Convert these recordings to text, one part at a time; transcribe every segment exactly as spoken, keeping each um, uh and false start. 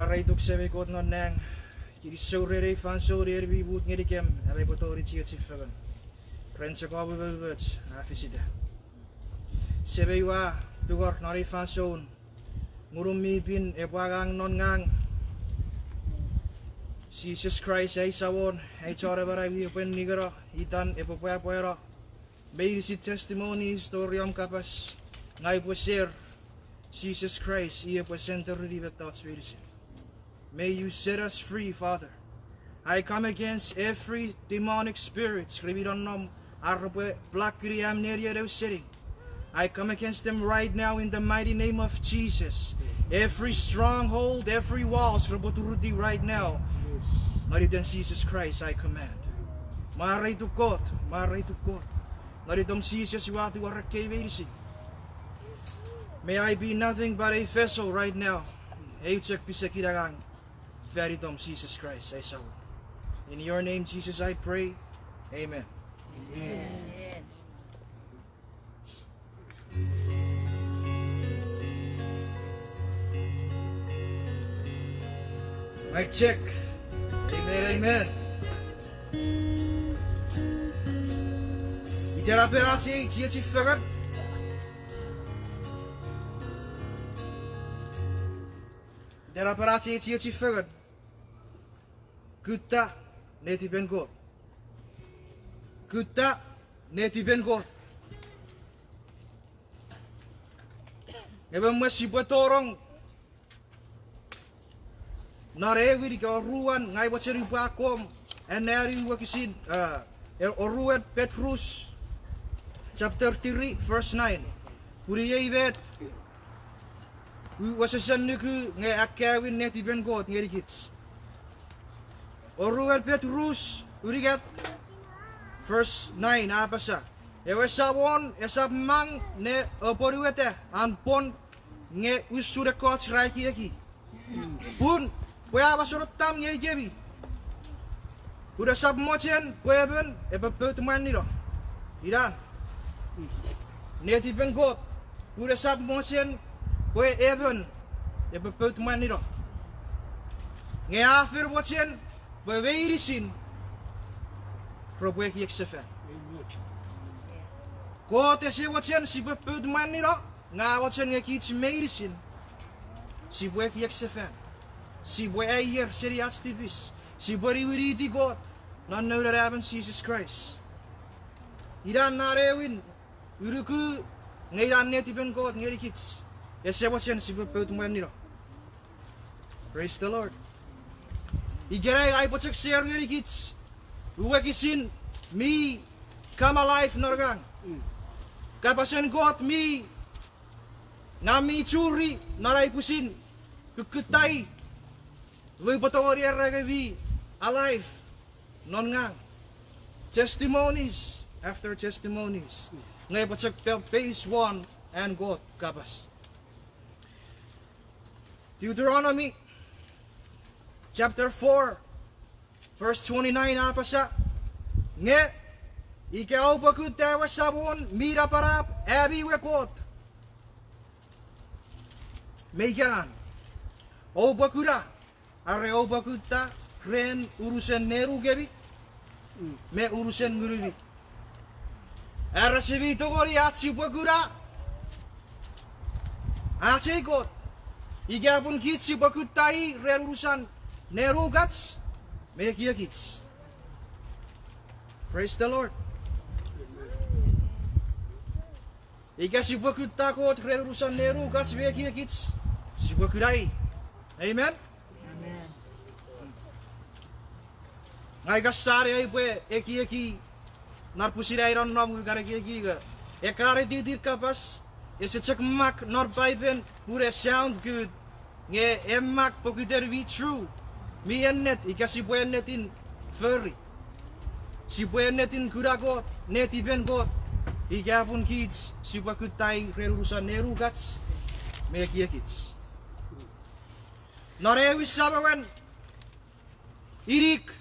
Mwareituk Semei Kot non nang, kinisou ren ei fansoun en mi mut ngenikem am aupwe tongeni chiechi fengen ren chok om umoumoch a fisita. Semei, ua tungor non ei fansoun Ngunum mi pin epwe angang non ngang. Jises Kraist ai Samon, ai Chon Amanau, i epwe ningeno, itan epwe pwapwano meinisin testimonies tori om kapas, ngang upwe share. Jises Kraist i epwe senterini mettoch meinisin. May you set us free, Father. I come against every demonic spirits, repwe nonnom, ar repwe blockini am nenien ausening. I come against them right now in the mighty name of Jesus. Every stronghold, every walls, repwe turutiw right now. Non iten Jises Kraist, I command. Mwareituk Kot, mwareituk Kot. Non itom Jises ua tingor ekkei meinisin. May I be nothing but a vessel right now. Ei chok pisekin angang fan itom Jises Kraist ai Samon. In your name, Jesus, I pray. Amen. Mic check. Amen, amen. Itenapen ach ei chiechi fengen. Itenapen ach ei chiechi fengen. Kutta netipen Kot. Kutta netipen Kot. Nge me mwen sipwe tonong non ewin ika oruan, ngang upwe chok pwan akkom anneani wokisin, e, oruan Petrus, chapter three, verse nine. Pun iei met ua wesewesen nuku nge akkewin netipen Kot ngenikich. Oruan Petrus unungat, verse nine a apasa, ewe Samon esap mang ne apwonueta an pwon nge usun ekkoch ra ekieki. Pun pwe a mosonottam ngenikemi. Pun esap mochen pwe emon epwe pout mwanino. Ina netipen Kot, pun esap mochen pwe emon epwe pout mwanino. Nge a fen mochen pwe meinisin repwe ekiek sefan. Kot ese mochen sipwe pout mwanino, nge a mochen nge kich meinisin sipwe ekiek sefan. Sipwe aier seni ach tipis. Sipwe niwiniti Kot non Noun Anaemon Jises Kraist. Ina non ewin unuku nge ina netipen Kot ngenikich. Ese mochen sipwe pout mwanino. Praise the Lord. Ikenai ai upwe chok share ngenikich wokisin mi come alive non ngang. Kapasen Kot mi, ngang mi churi non ai pwisin kukkuttai, we upwe tongeni era nge mi alive non ngang. Testimonies after testimonies. Nge upwe chok based on an Kot kapas. Deuteronomy chapter four, verse twenty-nine a apasa, nge ika oupwe kutta ewe Samon mi napanap ami we Kot me ikenan, oupwe kuna, are oupwe kutta ren unusen nenukemi me unusen ngunumi. Are ese mi tongeni ach sipwe kuna ach ei Kot ika pun kich sipwe kutta i ren unusan nenukach me ekiekich. Praise the Lord. Ika sipwe kutta Kot ren unusan nenukach me ekiekich, sipwe kuna i. Amen? Ngang ika sani ai upwe ekieki non pwisin ai nonnom, ua kan ekieki nge ekkan ititin kapas ese chok mak non Paipen pun e sound good, nge e mak pokiten mi true, mi ennet ika sipwe ennetin fori. Sipwe ennetin kuna Kot, netipen Kot, ika pun kich sipwe kutta i ren unusan nenukach me ekiekich. Non ewin Samuel inik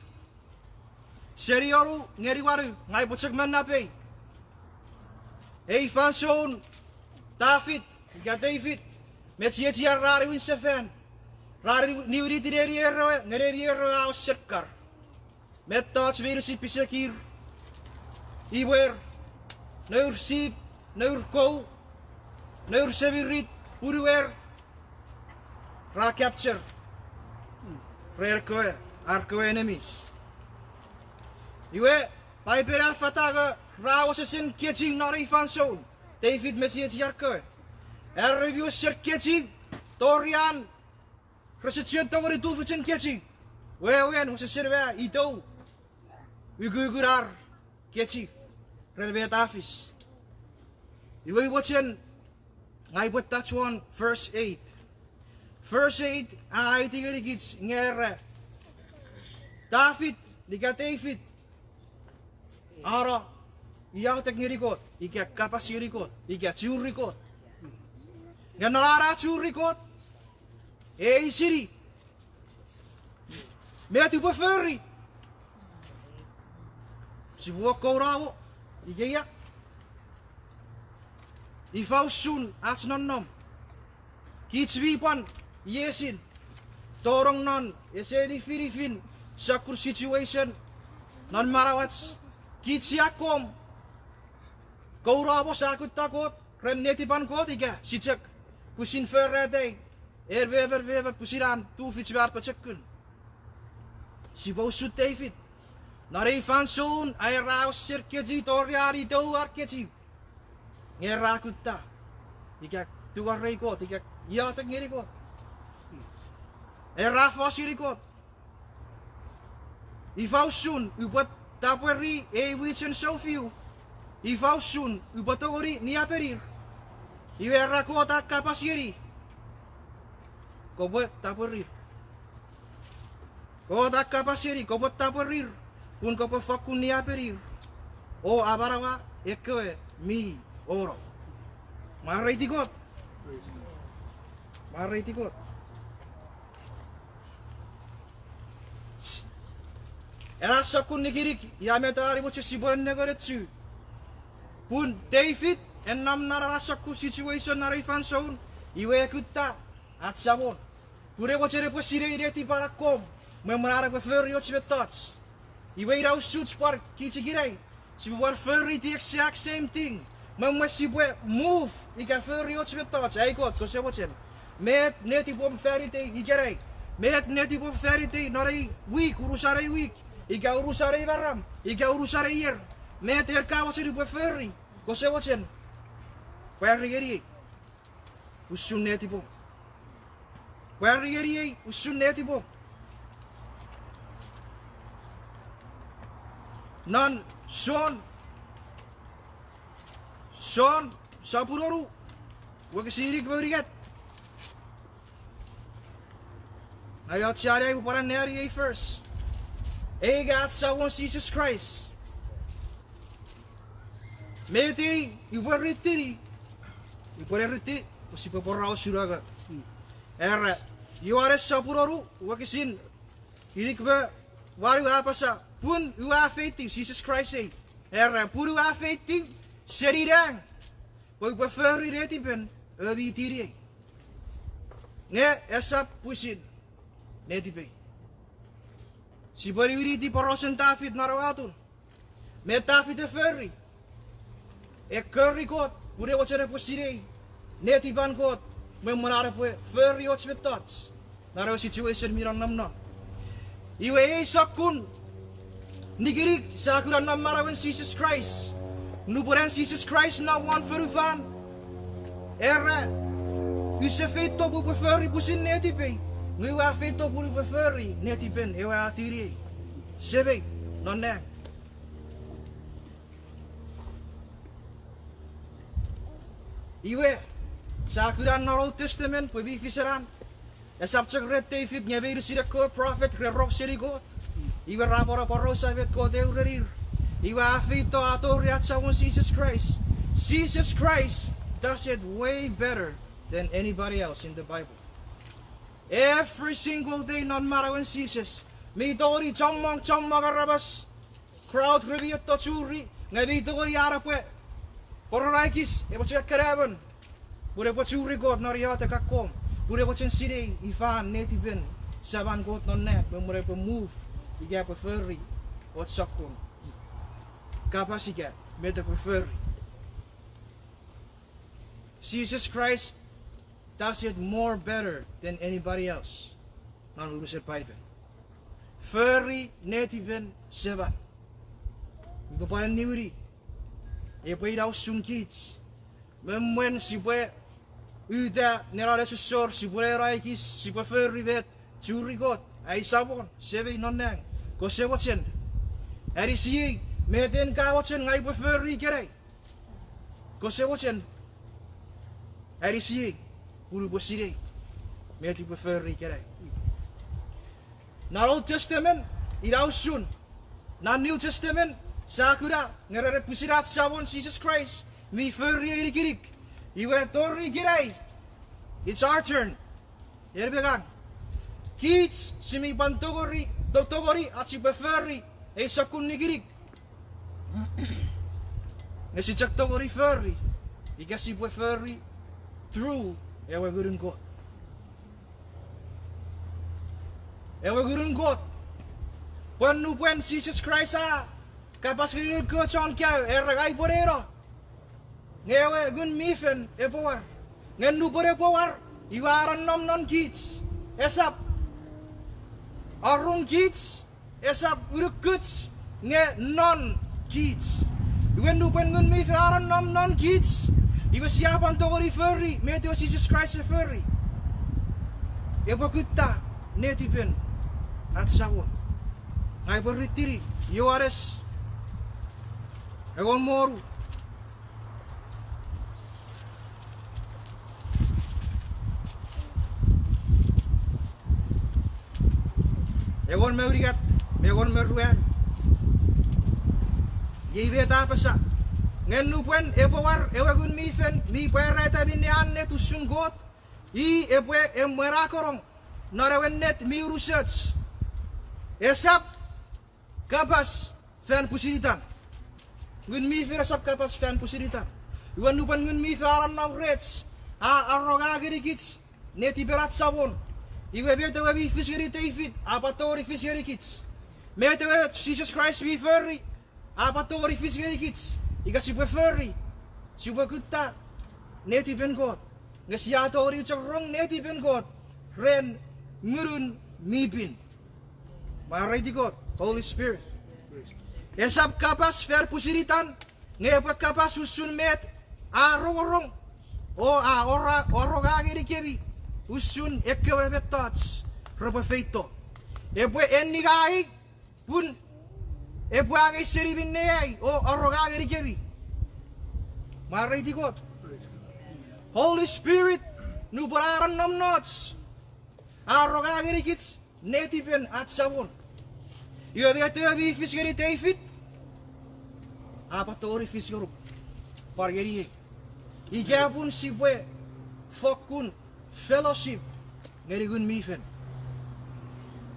seni onu ngeni wanu, ngang upwe chok mannapei ei fansoun Tafit ika David me chiechian ra niwin sefan Ra niwiniti nenier ewe, nge nenier ewe a wesen kar. Mettoch meinisin pisekir, imwer, nour sip, nour kou, nour semirit, punuer, ra capture ren ekkewe, ar kewe enemies. Iwe, Paipen a fat nge ra wesewesen kechiw non ei fansoun. David me chiechian kewe, are mi wesen kechiw tori an rese chuen tongeni tufichin kechiw. Wewen wesewesen ma itou ukukun ar kechiw ren met a fis. Iwe mochen ngang upwe touch won verse eight. Verse eight a aiti ngenikich nge ra Tafit ika David a no iotek ngeni Kot ika kapas ngeni Kot ika churi Kot. Nge non an a churi Kot, eisini, met upwe fori? Sipwe kouno mo ikeia. Ifa usun ach nonnom? Kich mi pwan iesin tonong non ese nifinifin sokkun situation non manauach. Kich sia akkom kouno mo sia kutta Kot ren netipan Kot ika sia chok pwisin forata en me emon me emon pwisin an tufich me an pochokun? Sipwe usun David. Non ei fansoun a era a wesen kechiw tori an itou ar kechiw, nge ra kutta ika tungorei Kot ika iotek ngeni Kot. Era fos ngeni Kot, ifa usun upwe tapweri ei mwichen sounfiu? Ifa usun upwe tongeni niapenir? Iwe era Kot a kapas ngeni, kopwe tapwerir. Kot a kapas ngeni, kopwe tapwerir, pun kopwe fokkun niapenir o amanaua ekkewe mi ono. Mwareiti Kot. Mwareiti Kot. Ena sokkun nikinik ia met a ni mochen sipwe nenengeni chu. Pun David e nom non ena sokkun situation non ei fansoun, iwe e kutta ach Samon pun e mochen epwe sinei netipan akkom me mwen an epwe fori och mettoch. Iwe ina usuch pwan kich ikenai, sipwe pwan fori the exact same thing me mwen sipwe move ika fori och mettoch. Ai Kot, kose mochen, met netipom fan itei ikenai? Met netipom fan itei non ei wik, unusan ei wik, ika unusan ei maram, ika unusan ei ier? Met en ka mochen upwe fori? Kose mochen pwari ngeniei usun netipom. Pwari ngeniei usun netipom. Non Jon, Jon sopun wonu, wokisin inik me unungat. Ngang ua chok aea pwe upwe pwan anneani ei verse. Ei ika ach Samon Jises Kraist, met ei upwe ritini, upwe ne ritini pwe sipwe pworaus unogo. Era, Ioanes sopun wonu, wokisin inik me wanu a apasa, pun ua feitiw, Jises Kraist ei, era, pun ua feitiw seni nang pwe upwe fori netipen ewe mi tiniei, nge esap pwisin netipei. Sipwe niwiniti porausen Tafit non ewe atun. Met Tafit e fori? E kori Kot pun e mochen epwe sinei netipan Kot me mwen an epwe fori och mettoch non ewe situation mi nonnom non. Iwe ei sokkun nikinik sia kuna non manauen Jises Kraist. Nupwen an Jises Kraist nom won fonufan, era, use feito pwe upwe fori pwisin netipei, nge ua feito pwe upwe fori netipen ewe a tiniei, Semei non nang. Iwe, sia kuna non Old Testament pwe mi fis ena, esap chok ren David nge meinisin ekkewe prophet re rong seni Kot. Iwe ra pwan aporausa met Kot e urenir. Iwe a feito a tori ach Samon Jises Kraist. Jesus Christ does it way better than anybody else in the Bible. Every single day non manauen Jises mi tongeni chommong chommong aramas, crowd re mi etto churi, nge mi tongeni an epwe pworarakis, epwe chok ekkena emon pwe epwe churi Kot non iotek akkom. Pun epwe chok sinei ifan netipen Saman Kot non nang me mwen epwe move ika epwe fori och sokkun kapas ika met epwe fori. Jesus Christ does it more better than anybody else. Non unusen Paipen, fori netipen Seman. Ika pwan niwini, epwe ina usun kich. Me mwen sipwe uta nenon nesosor, sipwe neno ekis, sipwe fori met, churi Kot, ai Samon, Semei non nang, kose mochen anisiei meten ka mochen ngang upwe fori ikenai. Kose mochen anisiei, pun upwe sinei met upwe fori ikenai. Non Old Testament, ina usun. Non New Testament, sia kuna nge ren pwisin ach Samon Jises Kraist mi fori ei nikinik. Iwe tori ikenai, it's our turn. En me ngang. Kich si mi pwan tongeni, to-, tongeni ach sipwe fori ei sokkun nikinik. Nge si chok tongeni fori ika sipwe fori through ewe Ngunun Kot. Ewe Ngunun Kot. Pwe nupwen Jises Kraist a kapas ngeni noun kewe chon kaeo, era, ngang upwe neno, nge ewe Ngun mi Fel epwe war. Nge nupwen epwe war, iwe a nonnom non kich. Esap arun kich, esap unukuch, nge non kich. Iwe nupwen Ngun mi Fel a nonnom non kich, iwe sia pwan tongeni fori met ewe Jises Kraist e fori. Epwe kutta netipen ach Samon. Ngang upwe ritini Ioanes engon me wonu. Engon me unungat me engon me ruanu. Iei met a apasa. Nge nupwen epwe war ewe Ngun mi Fel mi pwarata minne a ennet usun Kot, i epwe emwenakonong non ewe ennet mi unusoch. Esap kapas fan pwisin itan. Ngun mi Fel esap kapas fan pwisin itan. Iwe nupwen Ngun mi Fel a nonnom rech, a aronga ngenikich netipen ach Samon. Iwe met ewe mi fis ngeni David a pwan tongeni fis ngenikich. Met ewe Jises Kraist mi fori a pwan tongeni fis ngenikich. Ika sipwe fori, sipwe kutta netipen Kot. Nge sia tongeni chok rong netipen Kot ren Ngunun mi Pin. Mwareiti Kot, Holy Spirit. Esap kapas fan pwisin itan, nge epwe kapas usun met a rongorong o a ora-, aronga ngenikemi usun ekkewe mettoch repwe feito. Epwe enningaei, pun epwe angei seni minne ai o aronga ngenikemi. Mwareiti Kot. Holy Spirit, nupwen a nonnom noch, a aronga ngenikich netipen ach Samon. Iwe met ewe mi fis ngeni David a pwan tongeni fis ngonuk, pwan ngeniei. Ika pun sipwe fokkun fellowship ngeni Ngun mi Fel.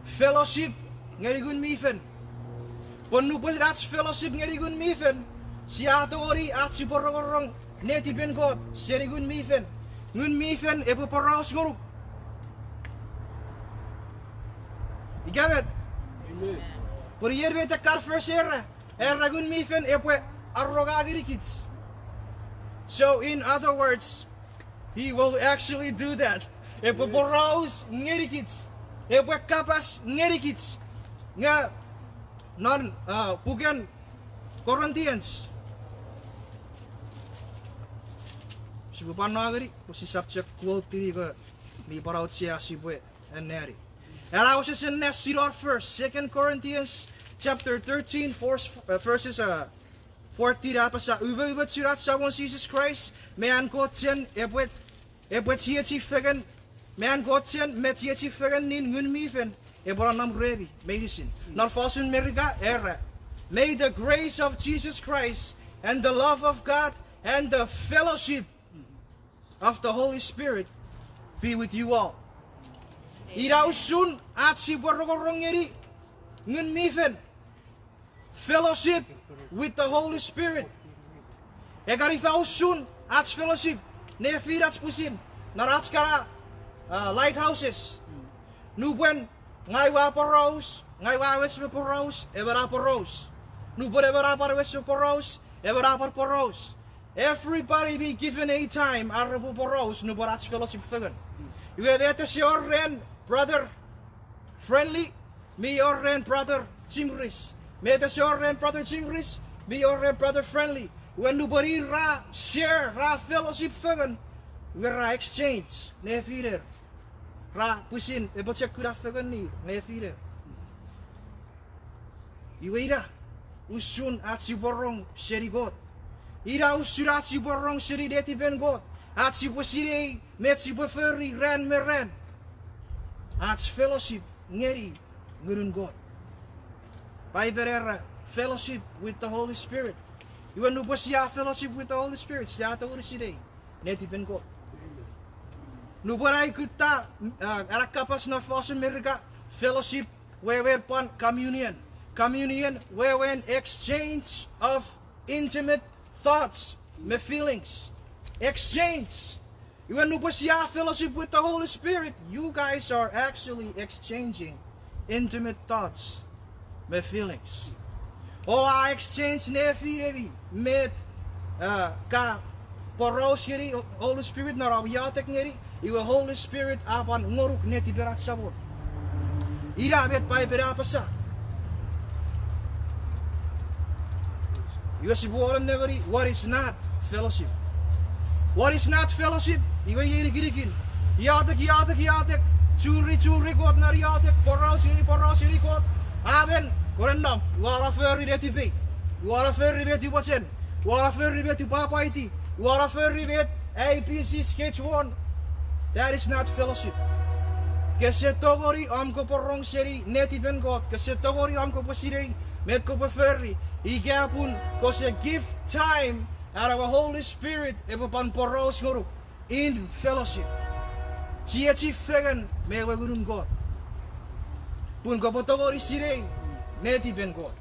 Fellowship ngeni Ngun mi Fel. Pwe nupwen ach fellowship ngeni Ngun mi Fel, sia tongeni ach sipwe rongorong netipen Kot seni Ngun mi Fel. Ngun mi Fel epwe poraus ngonuk. Ika met? Pwe ien met ekkan verse era, era Ngun mi Fel epwe aronga ngenikich. So in other words, he will actually do that. Epwe poraus ngenikich. Epwe kapas ngenikich. Nge non, uh, puken Corinthians, sipwe pwan no ngeni, pwe sisap chok quote-ini ika mi pwan auchea sipwe anneani. Ena wesewesen ne sinor first, Second Corinthians chapter thirteen, verse, uh, verses, uh, fourteen, a apasa, umoumochun ach Samon Jises Kraist me an Kot chen epwe, epwe chiechifengen, me an Kot chen me chiechifengenin Ngun mi Fel epwe nonnom remi meinisin. Non fosun Merika era, May the grace of Jesus Christ and the love of God and the fellowship of the Holy Spirit be with you all. Ina usun ach sipwe rongorong ngeni Ngun mi Fel. Fellowship with the Holy Spirit. Ekan ifa usun ach fellowship nefinach pwisin non ach kana lighthouses. Nupwen ngang ua poraus, ngang ua wes me poraus, emon a poraus. Nupwen emon a pwan wes me poraus, emon a pwan poraus. Everybody be given a time ar repwe poraus nupwen ach fellowship fengen. Iwe met ese wor ren brother Friendly, mi wor ren brother Chimris. Met ese wor ren brother Chimris, mi wor ren brother Friendly. Iwe nupwen ir ra share, ra fellowship fengen, iwe ra exchange nefiner. Ra pwisin epochokuna fengeni nefiner. Iwe ina usun ach sipwe rong seni Kot. Ina usun ach sipwe rong seni netipen Kot. Ach sipwe sinei met sipwe fori ran me ran. Ach fellowship ngeni Ngunun Kot. Paipen era fellowship with the Holy Spirit. Iwe nupwen sia fellowship with the Holy Spirit, sia tongeni sinei netipen Kot. Nupwen ai kutta, uh, ena kapas non fosun Merika, fellowship wewen pwan communion. Communion wewen exchange of intimate thoughts me feelings. Exchange. Iwe nupwen sia fellowship with the Holy Spirit, you guys are actually exchanging intimate thoughts me feelings. O a exchange nefinemi met, uh, ka poraus ngeni Holy Spirit non om iotek ngeni, iwe Holy Spirit a pwan ngonuk netipen ach Samon. Ina met Paipen a apasa. Iwe sipwe wor nemeni what is not fellowship. What is not fellowship? Iwe iei nikinikin. Iotek, iotek, iotek. Churi, churi Kot non iotek. Poraus ngeni, poraus ngeni Kot. Amen. Kone nom. Ua no fori netipei. Ua no fori met ua mochen. Ua no fori met ua pwapwaiti. Ua no fori met A B C schedule. That is not fellowship. Kese tongeni om kopwe rong seni netipen Kot. Kese tongeni om kopwe sinei met kopwe fori ika pun kose give time an ewe Holy Spirit epwe pwan poraus ngonuk in fellowship. Chiechi fengen me ewe Ngunun Kot. Pun kopwe tongeni sinei netipen Kot.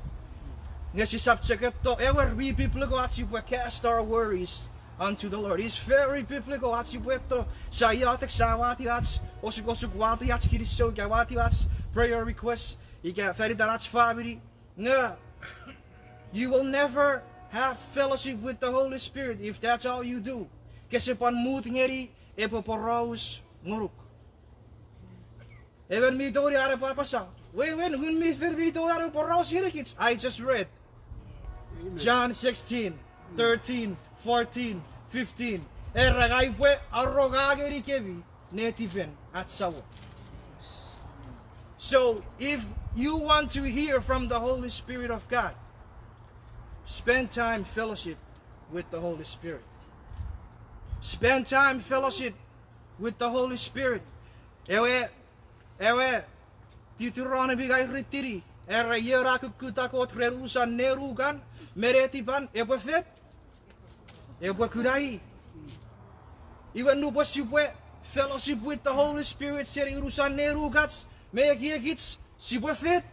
Nge sisap chok etto, ewer, mi biblical ach sipwe cast our worries unto the Lord. It's very biblical ach sipwe etto, sia iotek, sia wati ach osukosuk, wati ach kinisou, ika wati ach prayer request, ika fan itan ach famini. Nge you will never have fellowship with the Holy Spirit if that's all you do. Kese pwan mut ngeni epwe poraus ngonuk. Emon mi tongeni an epwe apasa, wewen, Ngun mi Fel mi tongeni an epwe poraus ngenikich. I just read John sixteen, thirteen, fourteen, fifteen. Era, ngang upwe aronga ngenikemi netipen ach Samon. So, if you want to hear from the Holy Spirit of God, spend time fellowship with the Holy Spirit. Spend time fellowship with the Holy Spirit. Ewe, ewe Deuteronomy ngang ua ritini, era, ion a kukkuta Kot ren unusan nenukan me netipan epwe fet, epwe kuna i. Iwe nupwen sipwe fellowship with the Holy Spirit seni unusan nenukach me ekiekich, sipwe fet,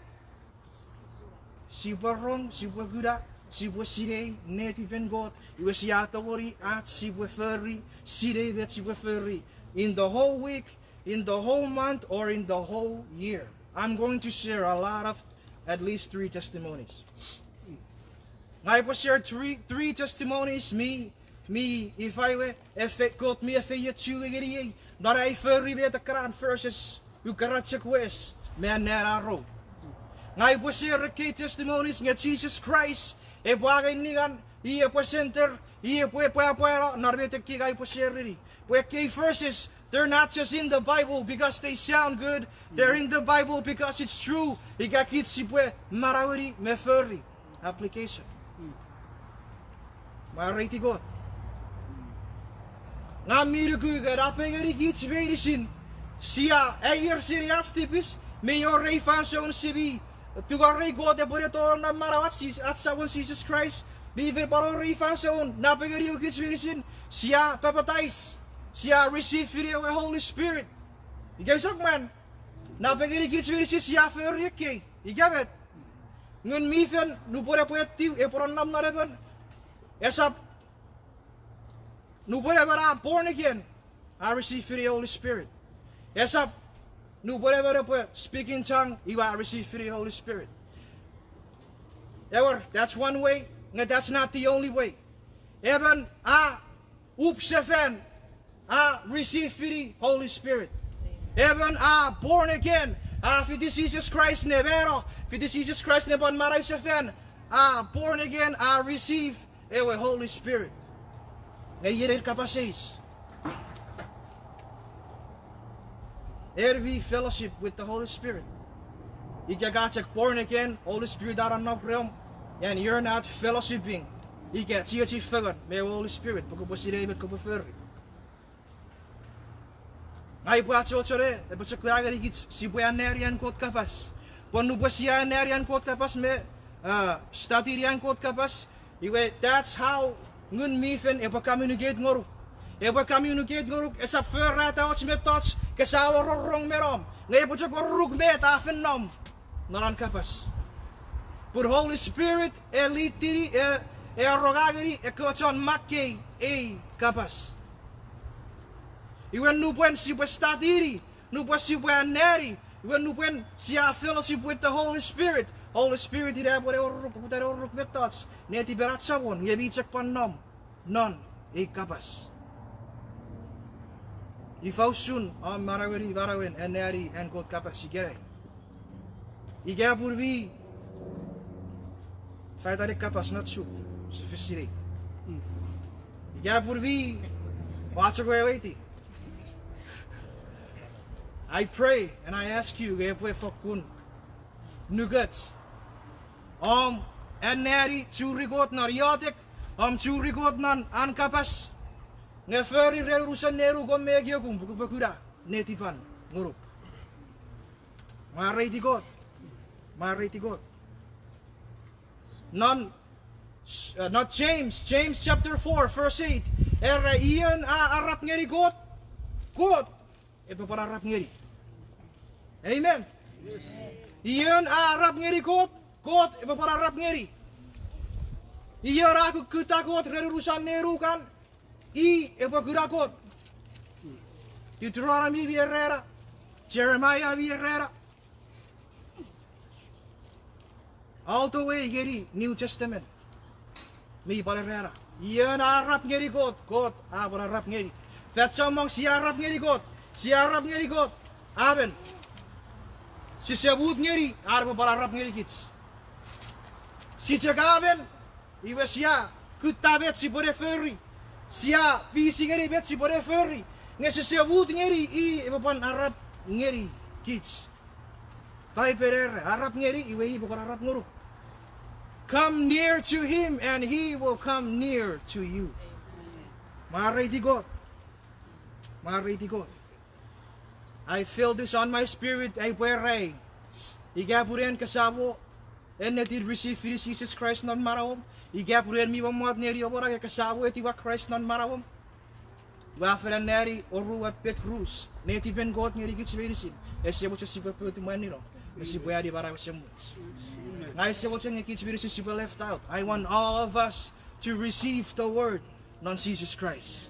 sipwe rong, sipwe kuna, sipwe sinei netipen Kot. Iwe sia tongeni ach sipwe fori, sinei met sipwe fori in the whole week, in the whole month, or in the whole year. I'm going to share a lot of, at least three testimonies. Ngang upwe share three, three testimonies mi, mi ifa we, efe-, Kot mi efeiochu ngeniei non ai fori met ekkana verses ua kan chok wes me anneanaro. Ngang upwe share ekkei testimonies nge Jesus Christ epwe angei ningan, i epwe center, i epwe pwapwano non met ekkei ngang upwe share-ini. Pwe ekkei verses, they're not just in the Bible because they sound good. They're in the Bible because it's true. Ika kich sipwe manaueni me fori. Application. Mwareiti Kot. Ngang mi nuku ika napengeni kich meinisin, sia aier seni ach tipis, mi wor ei fansoun sia mi tungorei Kot epwe ne tonong non manauach, ach Samon Jises Kraist, mi fen pwan wor ei fansoun napengeni kich meinisin, sia papatais, sia receive-ini ewe Holy Spirit. Ika usap mwan, napengeni kich meinisin sia fori ekkei, ika met. Ngun mi Fel, nupwen epwe etiw, epwe nonnom non emon, esap, nupwen emon a born again, a receive-ini Holy Spirit. Esap nupwen emon epwe speak in tongue, iwe a receive-ini Holy Spirit. Ewer, that's one way, nge that's not the only way. Emon a up sefan, a receive-ini Holy Spirit. Emon a born again, a fiti Jises Kraist ne mano, fiti Jises Kraist ne pwan manau sefan, a born again, a receive ewe Holy Spirit. Nge iei ewe kapas eis. En mi fellowship with the Holy Spirit? Ika ka chok born again, Holy Spirit a nonnom reom, and you're not fellowshipping, ika chiechi fengen me ewe Holy Spirit pwe kopwe sinei met kopwe fori. Ngang upwe achocho ne, epwe chok kuna ngenikich sipwe anneani an Kot kapas. Pwe nupwen sia anneani an Kot kapas me, uh, study-ni an Kot kapas, iwe that's how Ngun mi Fel epwe communicate ngonuk. Epwe communicate ngonuk, esap forata och mettoch kese wor rong me nom, nge epwe chok oruk met a fen nom non an kapas. Pun Holy Spirit e lead-ini, e, e aronga ngeni ekkewe chon makkei ei kapas. Iwe nupwen sipwe study-ni, nupwen sipwe anneani, iwe nupwen sia fellowship with the Holy Spirit, Holy Spirit ina epwe ne oruk, poputa ne oruk mettoch netipen ach Samon, nge mi chok pwan nom non ei kapas. Ifa usun om manaueni manauen anneani an Kot kapas ikenai? Ika pun mi, faitan ei kapas non Chuuk, use fen sinei. Ika pun mi, ua chok weweiti. I pray and I ask you, epwe fokkun nukoch om anneani, churi Kot non iotek, om churi Kot non an kapas, nge fori ren unusen nenukom me ekiekum pwe kopwe kuna netipan ngonuk. Mwareiti Kot. Mwareiti Kot. Non, uh, non James, James chapter four, verse eight, era, ion a arap ngeni Kot, Kot epwe pwan arap ngeni. Amen. Ion a arap ngeni Kot, Kot epwe pwan arap ngeni. Ion a kukkutta Kot ren unusen nenukan, i epwe kuna Kot. Deuteronomy mi erena, Jeremiah mi erena, all the way ngeni New Testament mi pwan erena. Ion a arap ngeni Kot, Kot a pwan arap ngeni. Fan chommong sia arap ngeni Kot, sia arap ngeni Kot, amen, sise mut ngeni an epwe pwan arap ngenikich. Sia chok amen, iwe sia kutta met sipwe ne fori, sia pisi ngeni met sipwe ne fori, nge sise mut ngeni i epwe pwan arap ngenikich. Paipen era, arap ngeni, iwe i epwe pwan arap ngonuk. Come near to him and he will come near to you. Mwareiti Kot. Mwareiti Kot. I feel this on my spirit, ai pwe rei. Ika pun en kosamo ennetin receive-ini Jises Kraist non manauom, ika pun en mi mommot neni om na nge kosamo etiwa Kraist non manauom, ua fen anneani oruan pet rus netipen Kot ngenikich meinisin, ese mochen sipwe poutmwanino me sipwe ani manau esemuch. Ngang ese mochen nge kich meinisin sipwe left out. I want all of us to receive the word non Jises Kraist.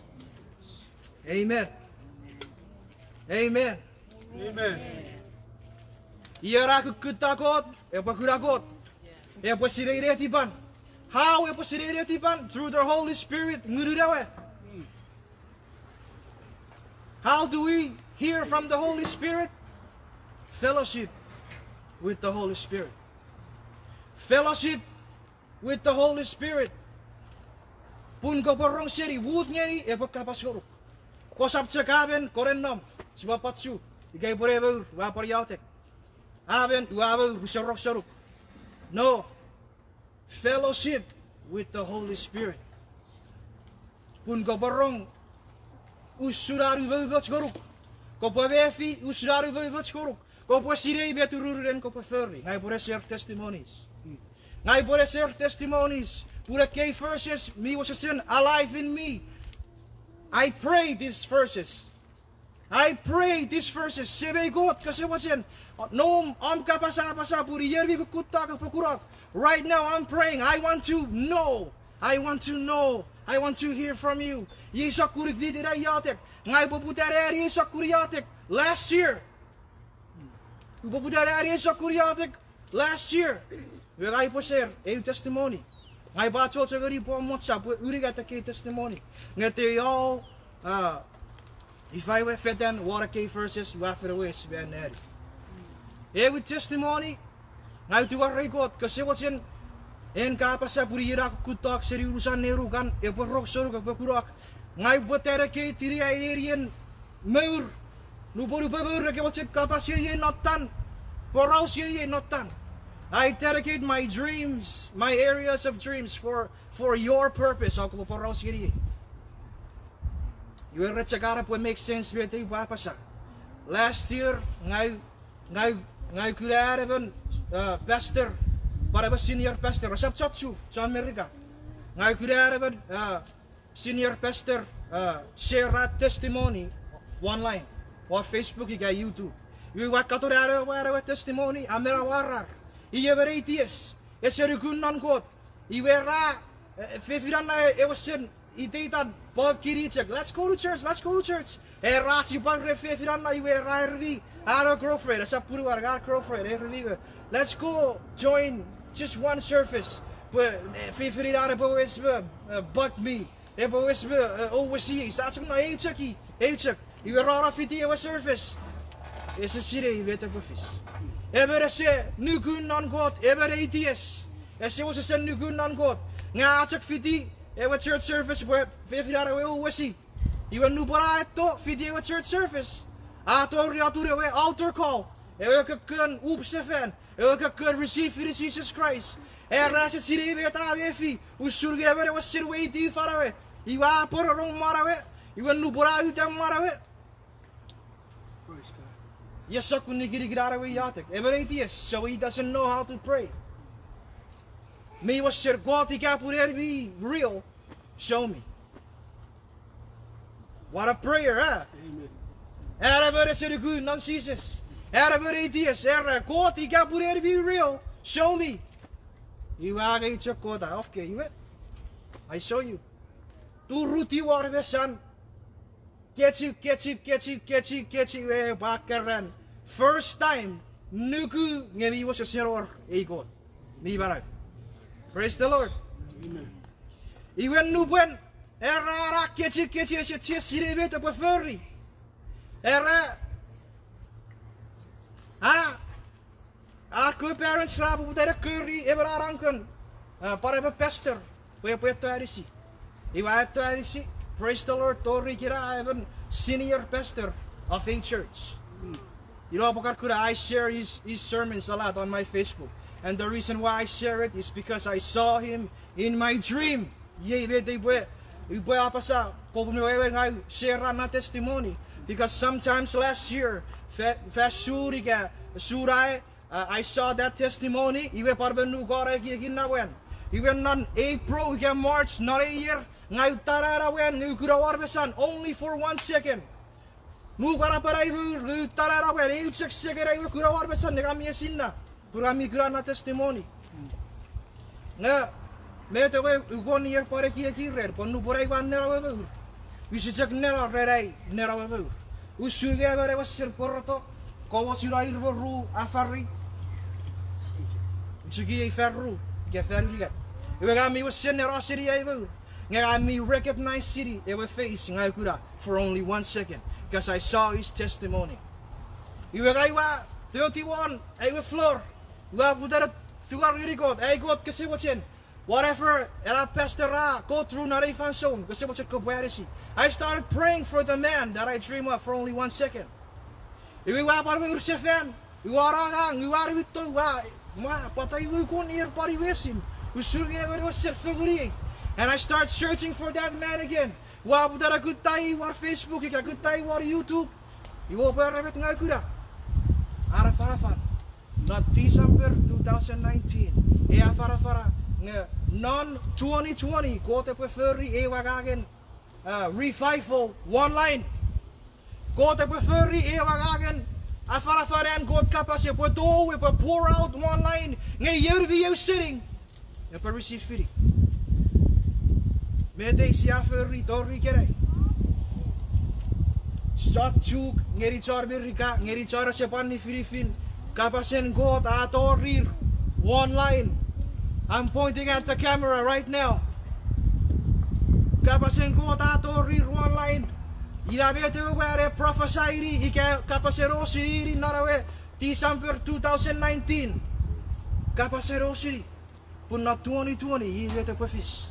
Amen. Amen. Ion a kukkutta Kot epwe kuna Kot. Epwe sinei netipan. How epwe sinei netipan? Through the Holy Spirit, Ngunun ewe. How do we hear from the Holy Spirit? Fellowship with the Holy Spirit. Fellowship with the Holy Spirit. Pun kopwe rong seni, mut ngeni epwe kapas ngonuk. Kosap chok amen, konennom, sipwe pwan chu, ika upwe ne mour ua pwan iotek. Amen, ua mour use rong senuk. No. Fellowship with the Holy Spirit. Pun kopwe rong usun an umoumoch ngonuk. Kopwe mefi usun an umoumoch ngonuk. Kopwe sinei met ururun kopwe fori. Ngang upwe ne share testimonies. Ngang upwe ne share testimonies pun ekkei verses mi wesewesen alive in me. I pray these verses. I pray these verses. Semei Kot, kose mochen, nom om kapas apasa pun ion mi kukkutta kopwe kunok. Right now I'm praying. I want to know. I want to know. I want to hear from you. Iei sokkun iteiten ai iotek. Ngang upwe poputa ne ani ei sokkun iotek. Last year. Upwe poputa ne ani ei sokkun iotek last year. Iwe ngang upwe share eu testimony. Ngang upwe achocho ngeni pwan mocha pwe unungat ekkei testimony. Nge they all, uh, ifa we, fetan won ekkei verses ua fen wes me anneani. Ewe testimony, ngang ua tingorei Kot, kose mochen en ka apasa pun iei na kukkun talk seni unusan nenukan, epwe rong sonuk, epwe kunok. Ngang upwe dedicate-ini ai nenien mour. Nupwen upwe mour, ika mochen kapas ngeniei non tan, poraus ngeniei non tan. I dedicate my dreams, my areas of dreams for, for your purpose, a kopwe poraus ngeniei. Iwe ren chok an epwe make sense met upwe apasa. Last year, ngang, ngang, ngang ua kuna an emon, uh, pastor, pwan emon senior pastor, esap chok Jew, chon Merika. Ngang ua kuna an emon, uh, senior pastor, uh, share an testimony online, won Facebook ika YouTube. Iwe ua katon an ewe, an ewe testimony, a men amwarar. I emon atheist, ese nuku non Kot. Iwe ra, eh, fefinan na ewe sen iteitan pokini chok, let's go to church, let's go to church. Era chipwang ren fefinan na, iwe ra ereni an ewe girlfriend, esap punuan, an girlfriend, ereni we, let's go join just one service. Pwe, eh, fefinin an epwe wes me, eh, bug me. Epwe wes me, eh, owesiei, sa chok no eu chok i, eu chok. Iwe ra no fiti ewe service. Ese sinei met epwe fis. Emon ese nuku non Kot, emon atheist. Ese wesewesen nuku non Kot. Nge a chok fiti ewe church service pwe fefinan ewe owesi. Iwe nupwen a eto fiti ewe church service, a tori atun ewe altar call, ewe kokkon upsefan, ewe kokkon receive-ini Jises Kraist. Era ese sinei met a mefi, usun nge emon ewe wesen weiti fan ewe. Iwe a pworonong manauei, iwe nupwen a uta manauei, praise God, iei sokkun nikinikin an ewe iotek. Emon atheist, so he doesn't know how to pray. Mi wesen Kot ika pun en mi real, show me. What a prayer, a? Amen. An emon ese nuku non Jises, an emon atheist, era Kot ika pun en mi real, show me. Iwe angei chok Kot a, okay, iwe, I show you. Turutiw won mesan, kechiw, kechiw, kechiw, kechiw, kechiw, iwe pwan keran first time nuku nge mi wesewesen wor ei Kot mi manau. Praise the Lord. Amen. Iwe nupwen era a kechiw, kechiw, ese chok sinei met epwe fori. Era, a, ar kewe parents ra poputa ne kori emon an uncle, a, pwan emon pastor, pwe epwe eto anisi. Iwe a eto anisi, praise the Lord, tori kina emon senior pastor of a church. Ina pwe ka kuna, I share his, his sermons a lot on my Facebook. And the reason why I share it is because I saw him in my dream. Iei met upwe, upwe apasa, popun me wewe ngang share na testimony. Because sometimes last year, fa, fa sun ika, sun ai, uh, I saw that testimony, iwe pwan me nukon ekiekin na wan. Iwe non April ika March, non ei year, ngang uta na wan, nge ua kuna won mesan, only for one second. Nukun a pwan ai mour, nge uta na wan, eu chok second ai we kuna won mesan, nge ka mi esinna. Pun a mi kuna na testimony. Nge, met ewe ukon ir pwan ekieki ren, pwe nupwen ai ua neno ewe mour, use chok neno ren ai neno ewe mour. Usun nge emon ewe wesen pworoto, komochuno ir me ru afari, chok iei fan ru, ika fan unungat. Iwe ngang mi wesen neno seni ai mour. Nge ngang mi recognize seni ewe face ngang ua kuna for only one second, because I saw his testimony. Iwe ngang ua toti won ai we floor, ua poputa ne tungor ngeni Kot, ai Kot kose mochen, whatever ena pastor a go through non ei fansoun, kose mochen kopwe anisi. I started praying for the man that I dream of for only one second. Iwe ua pwan mour sefan, ua angang, ua niwinto, ua, ma, pwata iwe ukon ir pwan iwe esin, usun nge emon ewe wesen fengeni ei. And I start searching for that man again. Ua poputa ne kutta i won Facebook ika kutta i won YouTube. Iwe oupwe era met ngang ua kuna. An afanafan non December two thousand nineteen, ei afanafana nge non twenty twenty Kot epwe fori ew angangen, uh, revival online. Kot epwe fori ew angangen afanafanan Kot kapas epwe tou, epwe pour out online, nge ion mi ausening epwe receive-ini. Met ei sia fori tori ikenai? chon Chuuk, ngeni chon Merika, ngeni chon ese pwan nifinifin, kapasen Kot a torir won lain. I'm pointing at the camera right now. Kapasen Kot a torir won lain. Ina met ewe mwan a prophesy-ni ika kapasen osini non ewe December two thousand nineteen. Kapasen osini. Pun non twenty twenty, iei met epwe fis.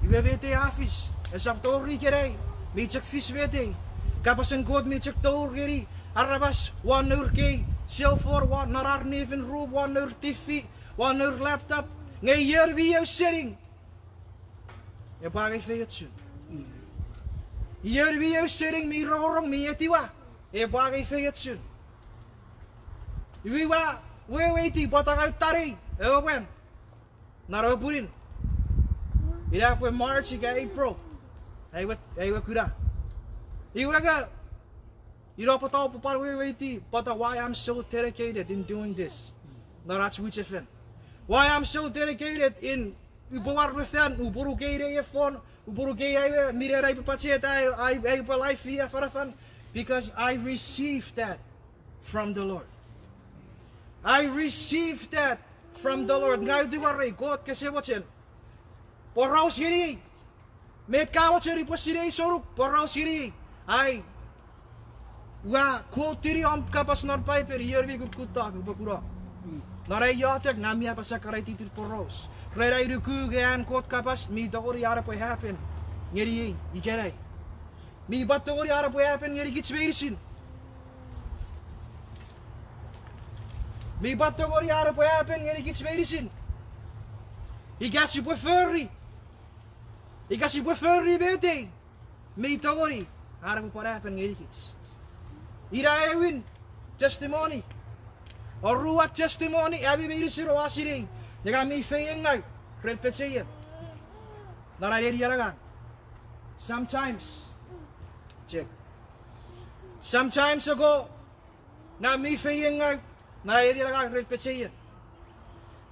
Iwe met ei a fis, esap tori ikenai, mi chok fis met ei. Kapasen Kot mi chok tour ngeni aramas won nour kei cell phone, won non ar nifin room, won nour T V, won nour laptop. Nge ion mi ausening, epwe angei feiochun. Ion mi ausening, mi rongorong, mi etiwa, epwe angei feiochun. Iwe ua weweiti pwata ngang ua tanei ewe mwan non ewe pwinin. Ina pwe March ika April, ai we, ai we kuna. Iwe nge, ina pwata upwe pwan weweiti pwata why I'm so dedicated in doing this non ach mwichefen. Why I'm so dedicated in upwe war me fan, upwe nukei nei earphone, upwe nukei ai we, minen ai upwe pacheta ai, ai, ai upwe live-ini afanafan, because I received that from the Lord. I received that from the Lord. Ngang ua tingorei Kot, kese mochen poraus ngeniei met ka mochen upwe sinei sonuk, poraus ngeniei. Ai ua quote-ini om kapas non Paipen, ion mi kukkuttok upwe kunok. Non ai iotek ngang mi apasa ekkana ititin poraus ren ai nuku nge an Kot kapas mi tongeni an epwe happen ngeniei ikenai. Mi pwan tongeni an epwe happen ngenikich meinisin. Mi pwan tongeni an epwe happen ngenikich meinisin. Ika sipwe fori, ika sipwe fori met ei, mi tongeni an epwe pwan happen ngenikich. Ina aewin testimony. Oruan testimony, ami meinisin oua sinei, nge ngang mi feiengau ren pecheien non ai nenien angang. Sometimes, check. Sometimes ago, ngang mi feiengau non ai nenien angang ren pecheien.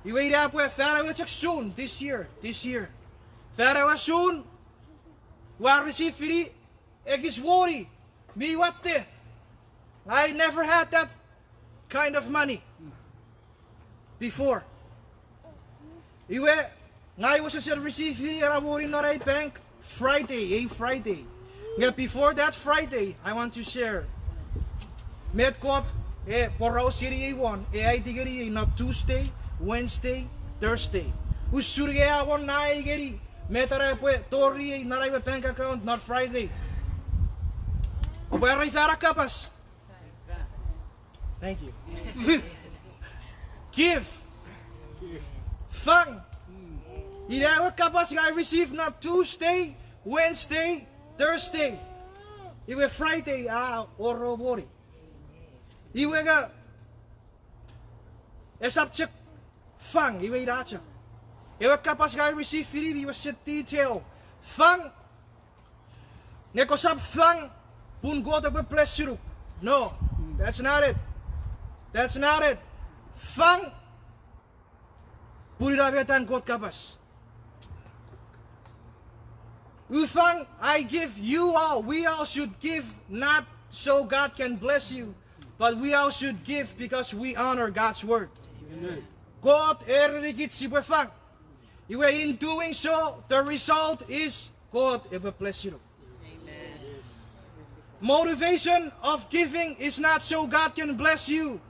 Iwe ina pwe fan ewe chok June this year, this year, fan ewe June, ua receive-ini ekis woni mi watte. I never had that kind of money before. Iwe, ngang ua wesewesen receive-ini ena woni non ai bank Friday, ei Friday. Nge before that Friday, I want to share met Kot e poraus ngeniei won, e aiti ngeniei non Tuesday, Wednesday, Thursday. Usun nge a won na ai ngeni met ena epwe toriei non ai we bank account non Friday. Oupwe ereni fan a kapas. Thank you. Give. Fang. Ina ewe kapas ngang receive non Tuesday, Wednesday, Thursday. Iwe Friday a wor woni. Iwe nge esap chok fang, iwe ina chok. Ewe kapas ngang receive-ini mi wesen detail. Fang. Nge kosap fang pun Kot epwe bless-inuk. No, that's not it. That's not it. Fang pun ina met an Kot kapas. Ufang, I give, you all, we all should give, not so God can bless you, but we all should give because we honor God's word. Kot a erenikich sipwe fang. Iwe, in doing so, the result is Kot epwe bless-inuk. Motivation of giving is not so God can bless you,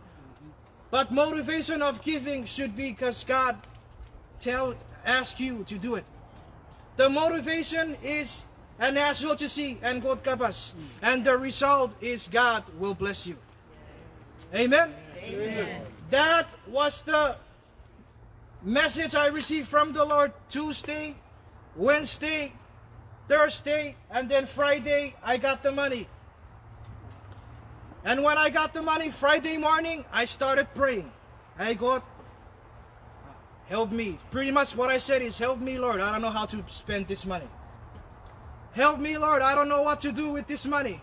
but motivation of giving should be because God tell, ask you to do it. The motivation is an asochisi an Kot kapas, and the result is God will bless you. Amen? That was the message I received from the Lord Tuesday, Wednesday, Thursday, and then Friday, I got the money. And when I got the money, Friday morning, I started praying. Hey, God, help me. Pretty much what I said is, "Help me, Lord. I don't know how to spend this money. Help me, Lord. I don't know what to do with this money."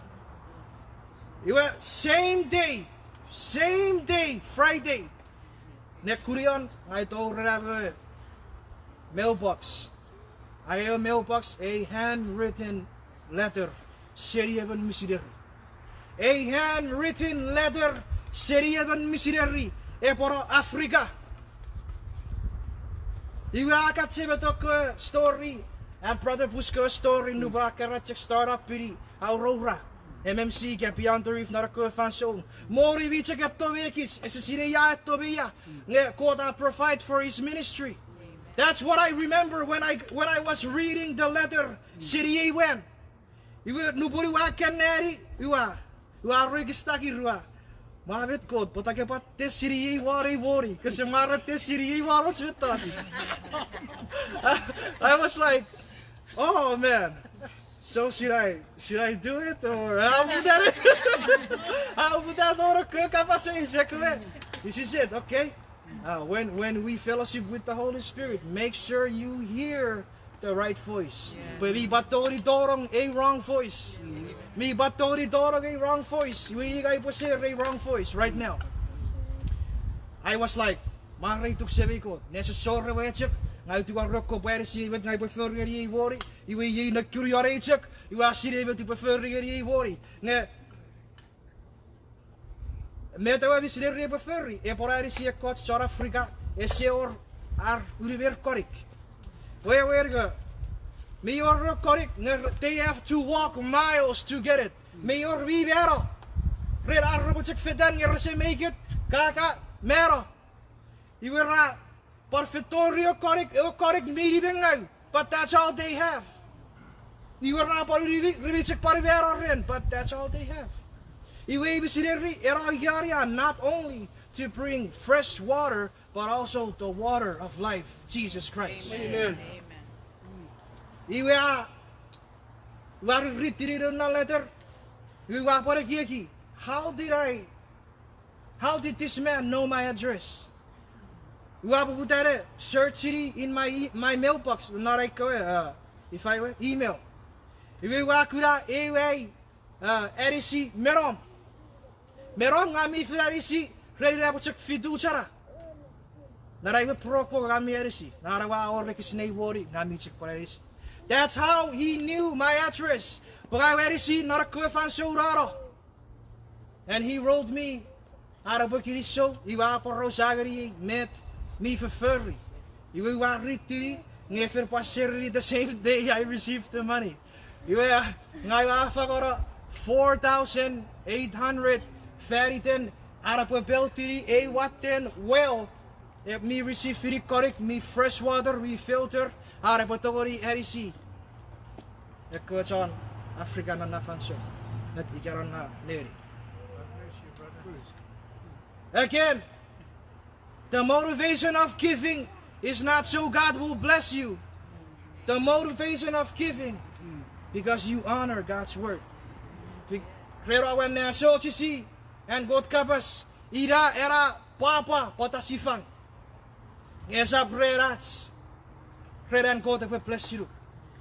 Iwe, same day, same day, Friday, nekunion, ngang tou ren am mailbox. Ai ewe mailbox, a handwritten letter. seni emon misineri. A handwritten letter seni emon misineri epwe no Africa. Iwe a kan chemeni ekkewe story, and Brother Bush kewe story, nupwen a keran chok start up pini, a auroura M M C ika Beyond the Reef non ekkewe fansoun. Moni mi chok etto me ekis, ese sinei ia etto me ia, nge Kot a provide for his ministry. That's what I remember when I, when I was reading the letter seni ei mwan. Iwe nupwen ua kan nani, ua, ua rekistaki rua. Ma met Kot, pwata ke pwan tesini ei won ei moni, kese mwo re tesini ei won och mettoch. I, I was like, oh man. So should I, should I do it or how would that, how would that order cook up a say, this is it, okay? Uh, when, when we fellowship with the Holy Spirit, make sure you hear the right voice. Pwe mi pwan tongeni tonong ei wrong voice. Mi pwan tongeni tonong ei wrong voice. Iwe ngang upwe share ei wrong voice right now. I was like, mwareituk Semei Kot. Nesosor ewe chok, ngang ua tingor kopwe anisi met ngang upwe fori ngeni ei moni. Iwe iei ne kuri won ei chok, iwe a sinei met upwe fori ngeni ei moni. Nge met ewe misineri epwe fori, epwe anisi ekkoch chon Africa, ese wor ar unumon konik. Wewen nge, mi wor konik nge they have to walk miles to get it. Mi wor mi mano ren ar repwe chok fetan nge rese make it, kaka mano. Iwe ra pwan fetori ewe konik, ewe konik mi nimengau, but that's all they have. Iwe ra pwan unumi, remi chok pwan mano ren, but that's all they have. Iwe ei misineri, ena ikenai a not only to bring fresh water, but also the water of life, Jesus Christ. Iwe a, ua ritini non letter, iwe ua pwan ekieki, how did I How did this man know my address? Ua poputa ne searchini in my, my mailbox, non ai kewe, uh, ifa we, email. Iwe ua kuna ewe, uh, anisi me nom. Me nom ngang mi fen anisi ren ina pwe chok fitu chana. Non ai we prokwo ngang mi anisi. Non ai we a wor ekis nei moni ngang mi chok pwan anisi. That's how he knew my address. Pwe ngang ua anisi non ekkewe fansoun a no. And he wrote me, an epwe kinisou, iwe a poraus ngeniei met mi fofori. Iwe ua ritini, nge fen pwan sereni the same day I received the money. Iwe, ngang ua fangeno four thousand eight hundred faniten an epwe buildini ei watten well, e mi receive-ini konik mi fresh water, mi filter, an epwe tongeni anisi ekkewe chon Africa non na fansoun, met ika non na neni. Again, the motivation of giving is not so God will bless you. The motivation of giving, because you honor God's word. Ren awen anneasochisi an Kot kapas, ina ena pwapwa pwata si fang. Esap ren ach, ren an Kot epwe bless-inuk.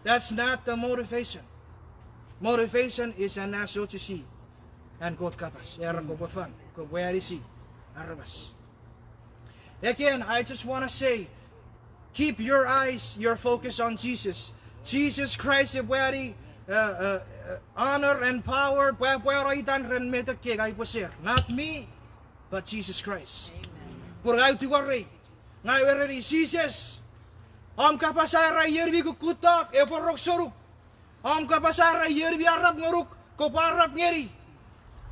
That's not the motivation. Motivation is anneasochisi an Kot kapas. Era kopwe fang, kopwe anisi aramas. Again, I just want to say, keep your eyes, your focus on Jesus. Jesus Christ epwe ani, uh, uh, uh, honor and power, pwe, pwe epwe no itan ren met ekkei ngang upwe share. Not me, but Jesus Christ. Pun ngang ua tingorei, ngang ua ereni Jises, om kapas a era ion mi kukkuttok epwe rong ngonuk. Om kapas a era ion mi arap ngonuk, kopwe arap ngeni.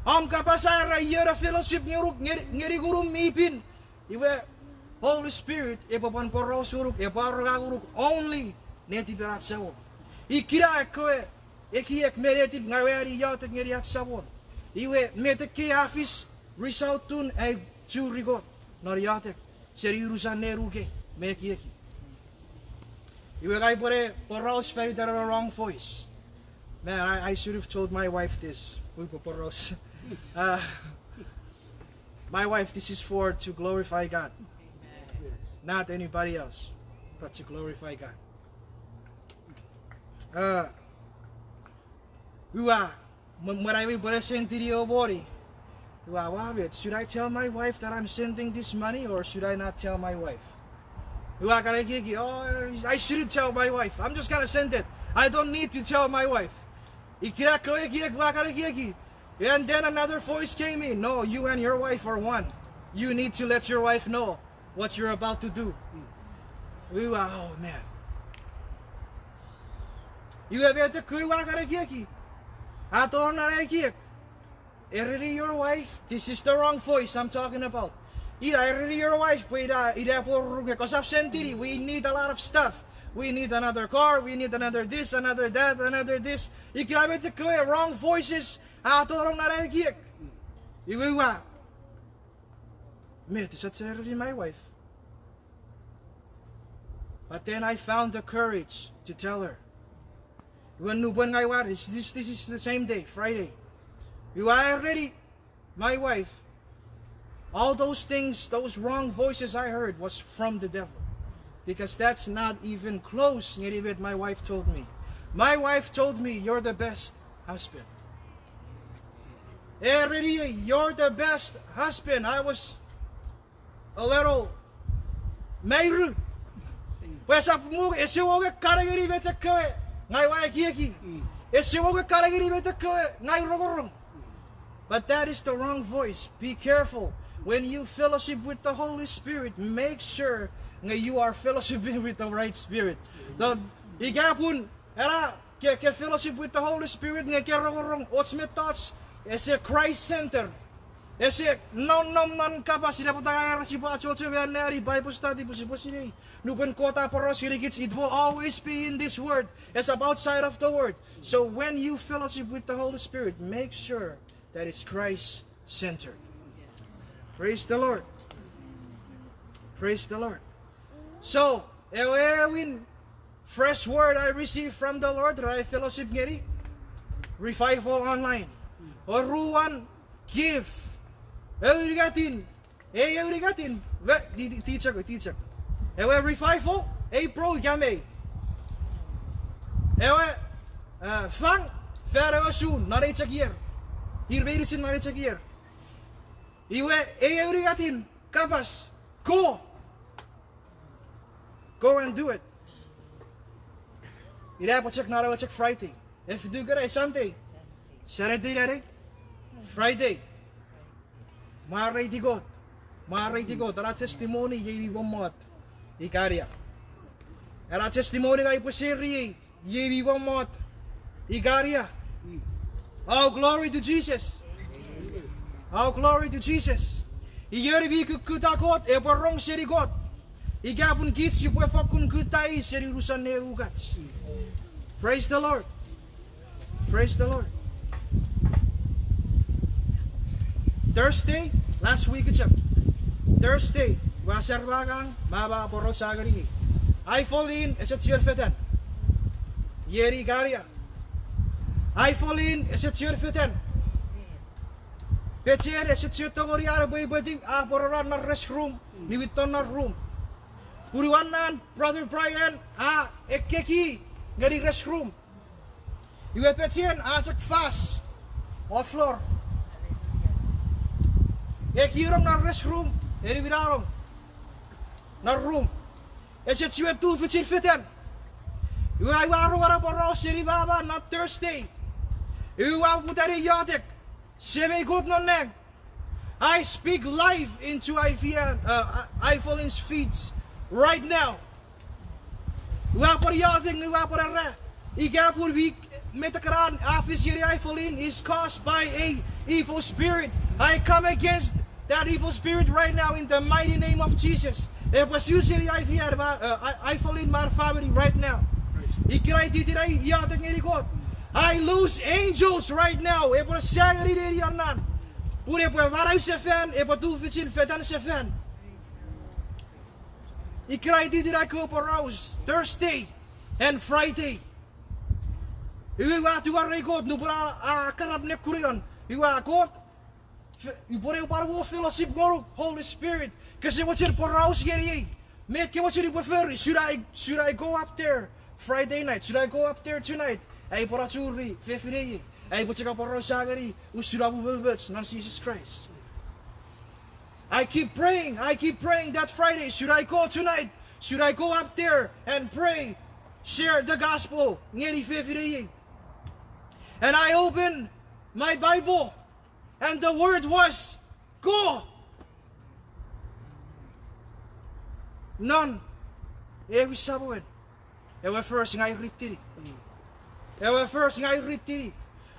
Om kapas a era ion a fellowship ngonuk ngeni, ngeni ngunum mi pin, iwe Holy Spirit epwe pwan poraus ngonuk, epwe aronga ngonuk only netipen ach Samon. Ikkena ekkewe ekiek me netip ngang ua ani iotek ngeni ach Samon. Iwe met ekkei a fis, result-un ai churi Kot non iotek seni unusen nenukei me ekieki. Iwe ngang upwene poraus fan iten ewe wrong voice. Man, I, I should have told my wife this. Upwe poraus. Uh, my wife, this is for to glorify God. Not anybody else, but to glorify God. Uh, ua, mwen, mwen ai upwene sendini ewe moni, ua, ua met, should I tell my wife that I'm sending this money or should I not tell my wife? Ua kan ekieki, oh, I shouldn't tell my wife. I'm just gonna send it. I don't need to tell my wife. Ikkena kewe ekiek ua kan ekieki. And then another voice came in. No, you and your wife are one. You need to let your wife know what you're about to do. Iwe, oh man. Iwe met ekkewe ua kan ekieki. A tonong non ekiek. Ereni your wife, this is the wrong voice I'm talking about. Ina ereni your wife, pwe ina, ina pwe rungek, kosap sentini, we need a lot of stuff. We need another car, we need another this, another that, another this. Ikkena met ekkewe wrong voices a tonong non ekiek. Iwe ua, met, is that ereni my wife? But then I found the courage to tell her. Iwe nupwen ngang ua, this, this, this is the same day, Friday. Iwe a ereni my wife, all those things, those wrong voices I heard was from the devil. Because that's not even close ngeni met my wife told me. My wife told me, you're the best husband. Ereni, you're the best husband. I was a little mairu. Pwe esap mwo, ese wonge kan ngeni met ekkewe ngang ua ekieki. Ese wonge kan ngeni met ekkewe ngang ua rongorong. But that is the wrong voice. Be careful. When you fellowship with the Holy Spirit, make sure nge you are fellowshipping with the right spirit. Ika pun ena ke, ke fellowship with the Holy Spirit nge ke rongorong och mettoch ese Christ center. Ese nonnom non kapas, ina pwata ngang ua era sipwe achocho me anneani Bible study pwe sipwe sinei. Nupwen Kot a poraus ngenikich, it will always be in this word. Esap outside of the word. So when you fellowship with the Holy Spirit, make sure that it's Christ centered. Praise the Lord. Praise the Lord. So, ewe aewin fresh word I received from the Lord, ra fellowship ngeni Revival Online. Oruan, give. Ewe aunungatin, ei aunungatin, we, di, di, tichok, tichok. Ewe Revival, April ika May. Ewe, eh, fang, fan ewe sun, non ei chok ier. Ir meinisin non ei chok ier. Iwe, ei aunungatin kapas, go. Go and do it. Ina pwe chok non ewe chok Friday. E fitu ikenai, Sunday? Saturday, Friday. Mwareiti Kot. Mwareiti Kot. Ena testimony iei mi pwan mot. Ikania. Ena testimony ngang upwe share-i iei mi pwan mot. Ikania. Oh, glory to Jesus. Oh, glory to Jesus. Ion mi kukkuta Kot epwe rong seni Kot. Ika pun kich sipwe fokkun kutta i seni unusen ne ukach. Praise the Lord. Praise the Lord. Thursday, last week chok. Thursday, ua sarama ngang, mama poraus ngeniei. Eifelin ese chiwen fetan. Ieni Ikania. Eifelin ese chiwen fetan. Pechen ese chiwen tongeni an epwe ipwetiw, a pworora non restroom, niwinton non room. Punuan na brother Brian a ekieki ngeni restroom. Iwe pechen a chok fas off floor. Ekienong non restroom, e niwinanong non room. Ese chiwen tufichin fetan. Iwe ai ua rongorong poraus seni mama non Thursday. Iwe ua poputa ne iotek. Semei Kot non nang, I speak life into Ivan, uh, Evelyn's feet right now. Ua pwan iotek, ua pwan era, ika pun mi, met ekkana a fis ngeni Evelyn is caused by a evil spirit. I come against that evil spirit right now in the mighty name of Jesus. Epwe su seni Ivan, uh, Evelyn me famini right now. Ikenai iteiten ai iotek ngeni Kot. I loose angels right now. Epwe sa ngeni nenian nan. Pun epwe manau sefan, epwe tufichin fetan sefan. Ikenai iteiten ai kewe poraus, Thursday and Friday. Iwe ua tungorei Kot nupwen a, a karap nekunion. Iwe a Kot, upwene upwan mo fellowship ngonuk, Holy Spirit. Kese mochen poraus ngeniei. Met ke mochen upwe fori, should I, should I go up there Friday night? Should I go up there tonight? Ai upwe churi fefinei. Ai upwe chok poraus ngeni usun an umoumoch non Jesus Christ. I keep praying, I keep praying that Friday. Should I go tonight? Should I go up there and pray, share the gospel ngeni fefinei? And I opened my Bible, and the word was, "Go!" Non ewe Samuel, ewe verse ngang ritini. Ewe verse ngang ritini.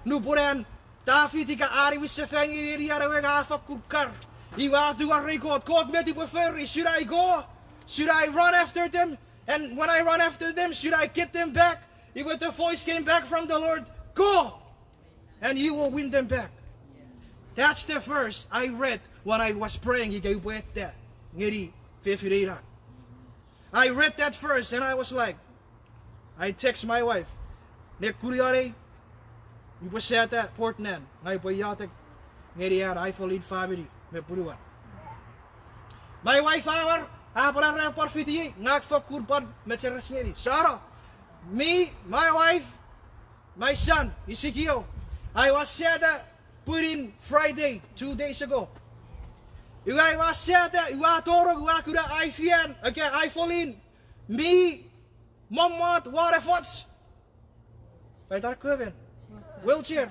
Nupwen an Tafit ika a niwin sefan ngeni enian ewe nge a fakkun kar. Iwe a tungorei Kot, Kot, met upwe fori? Should I go? Should I run after them? And when I run after them, should I get them back? Iwe the voice came back from the Lord, "Go! And you will win them back." That's the verse I read when I was praying ika upwe etta ngeni fefinei na. I read that verse and I was like, I text my wife, nekunion ei, upwe sata Portland, ngang upwe iotek ngeni an Ifolin famini me punuan. My wife a war, a pwan are pwan fitiei, ngang fokkun pwan mecheres ngeni. Sano, me, my wife, my son, Ezekiel, aua sata pwinin Friday, two days ago. Iwe aua sata, iwe a tonong, iwe a kuna ai fian, ika Ifolin, mi mommot won efoch, paitar keven, wheelchair.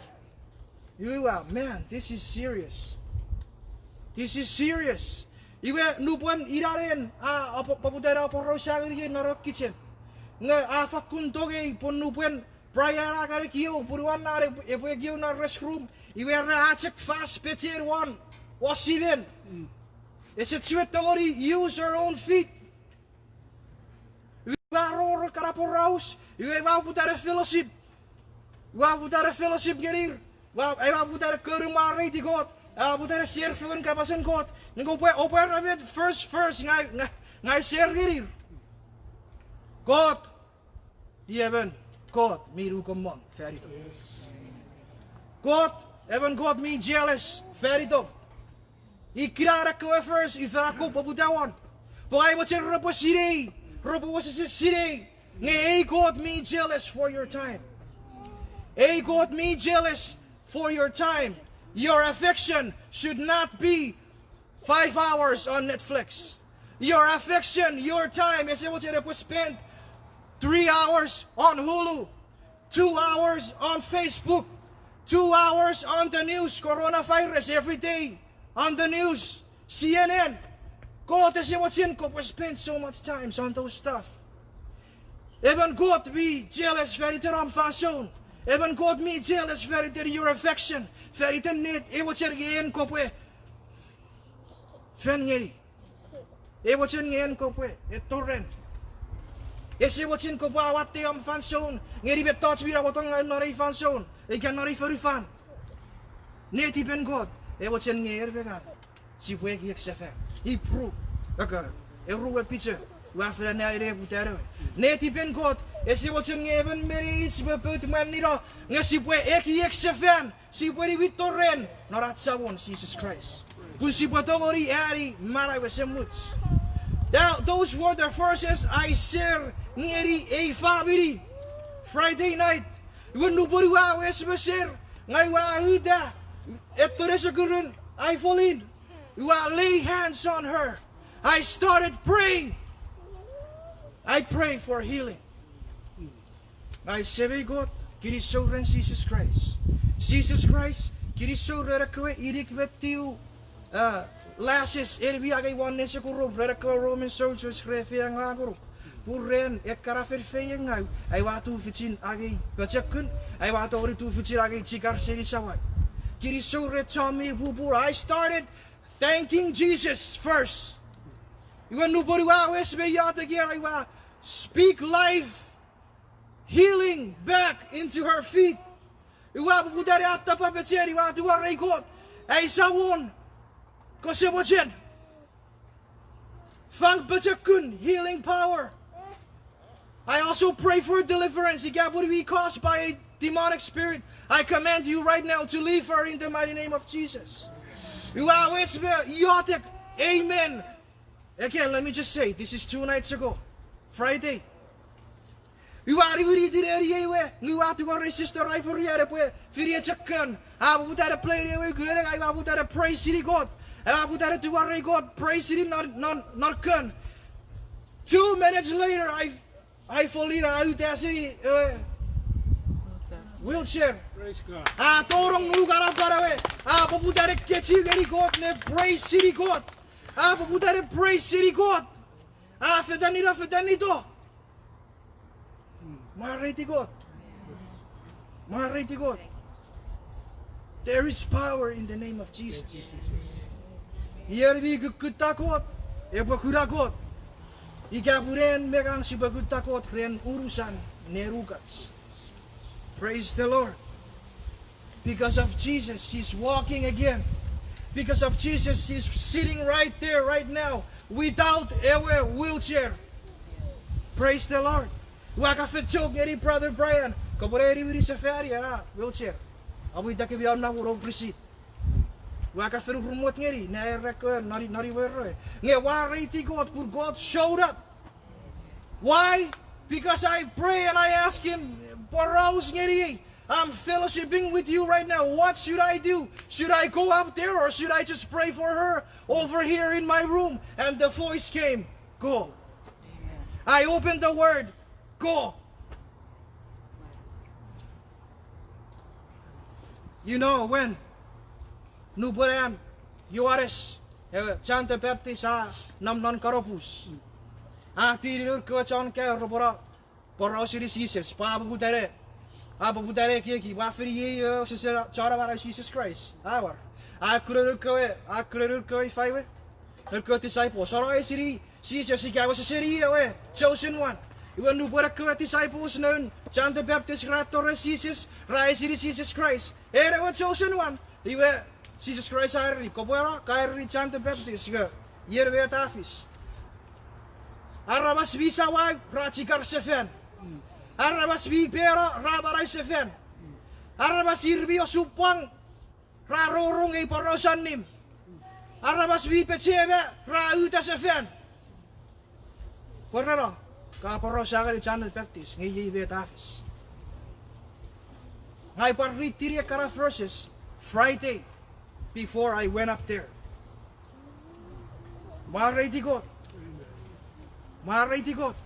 Iwe, man, this is serious. This is serious. Iwe nupwen inanen a, apo-, poputa ne aporausa ngeniei non ewe kitchen, nge a fakkun tongei pwe nupwen Brian a kan ekieu, punuan na epwe, epwe ekieu non restroom, iwe ra a chok fast pechen won wasimen. Ese chiwen tongeni use her own feet. Iwe a rongorong ekkana poraus, iwe ua poputa ne fellowship. Ua poputa ne fellowship ngenir. Ua, ua poputa ne konu mwareiti Kot. Ua poputa ne share fengen kapasen Kot. Nge oupwe, oupwe era met first, first ngang, ngang, ngang share ngenir. Kot i emon Kot mi nukumong fan itom. Kot, emon Kot mi jealous fan itom. Ikkena ekkewe verse ifa ko poputa won, pwe ai mochen repwe sinei, repwe wesewesen sinei, nge ei Kot mi jealous for your time. Ei Kot mi jealous for your time. Your affection should not be five hours on Netflix. Your affection, your time, ese mochen epwe spend three hours on Hulu, two hours on Facebook, two hours on the news, coronavirus every day on the news, C N N. Kot ese mochen kopwe spend so much times on those stuff. Emon Kot mi jealous fan iten om fansoun. Emon Kot mi jealous fan iten your affection, fan iten met e mochen nge en kopwe fen ngeni. E mochen nge en kopwe etto ren. Ese mochen kopwe awatte om fansoun ngeni mettoch mi namwotong non ei fansoun ika non ei fonufan. Netipen Kot e mochen nge en me ngang sipwe ekiek sefan. Ipru, aka, eruwe Piter, ua fen anneani ne poputa ewe. Netipen Kot ese mochen nge emon me neich sipwe pout mwanino, nge sipwe ekiek sefan, sipwe niwinto ren non ach Samon Jises Kraist, pun sipwe tongeni ani manau esemuch. That, those were the verses I share ngeni ei famini Friday night. Iwe nupwen ua wes meser, ngang ua uta etto nesokurun Ifolin, ua lay hands on her. I started praying. I pray for healing. Ai Semei Kot, kinisou ren Jises Kraist. Jises Kraist, kinisou ren ekkewe inik me tiu, lashes en mi angei won nesokurum ren ekkewe Roman soldiers re feiengaw ngonuk. Pun ren ekkana fen feiengaw, aua tufichin angei pochokun, aua tongeni tufichin angei chikar seni samau. Kinisou ren chon mi pupunu. I started thanking Jesus first. Iwe nupwen ua wes me iotek ian, aua speak life, healing back into her feet. Ua poputa ne attapa pechen, ua tungorei Kot, ai Samon, kose mochen fang pochokun, healing power. I also pray for deliverance. Ika pun mi caused by a demonic spirit, I command you right now to leave her in the mighty name of Jesus. Ua wes me iotek, amen. Again, let me just say, this is two nights ago, Friday. Ua niwiniti neniei we, nge ua tungorei Sister Ivory an epwe fini echo kon. A poputa ne play ewe ukulele, ngang ua poputa ne praise-ini Kot. Ua poputa ne tungorei Kot, praise-ini non, non, non kon. Two minutes later, I, Ifolin a uta seni, uh, wheelchair. A tonong nukanapan ewe. A poputa ne kechiw ngeni Kot ne praise-ini Kot. A poputa ne praise-ini Kot. A fetanino fetanito. Mwareiti Kot. Mwareiti Kot. There is power in the name of Jesus. Ion mi kukkutta Kot, epwe kuna Kot. Ika pun en me ngang sipwe kutta Kot ren unusan nenukach. Praise the Lord. Because of Jesus, she's walking again. Because of Jesus, she's sitting right there, right now, without ewe wheelchair. Praise the Lord. Ua kan fen joke ngeni Brother Brian, kopwe ne niwini sefani ena wheelchair. Amu ita kemi auna won receipt. Ua kan fen urumot ngeni, ne era ekkewe non, non iwe re. Nge mwareiti Kot, pun God showed up. Why? Because I pray and I ask him, poraus ngeni, I'm fellowshipping with you right now. What should I do? Should I go up there or should I just pray for her over here in my room? And the voice came, go. I opened the word, go. You know, when nupwen an Johannes, ewe John the Baptist a nom non kanopus, a tini noun kewe chon kaeo repwe no porausini Jises, pwe a poputa ne, a poputa ne ekieki, pwe a fen iei ewe sese chon amanau Jises Kraist. A war, a kuna noun kewe, a kuna noun kewe ifa we, noun kewe disciples, ono eisini Jises ika weseseni ewe chosen one. Iwe nupwen ekkewe disciples noun John the Baptist ra tori Jises, ra eisini Jises Kraist, en ewe chosen one. Iwe Jises Kraist a ereni, kopwe no ka ereni John the Baptist nge ien met a fis. Aramas mi samau ra chikar sefan. Aramas mi peno ra manau sefan. Aramas ir mi osupwang ra rongorong ei poraus allim. Aramas mi pechema ra uta sefan. Pwe ra no ka poraus ngeni John the Baptist nge iei met a fis. Ngang upwe read-ini ekkana verses Friday before I went up there. Mwareiti Kot. Mwareiti Kot.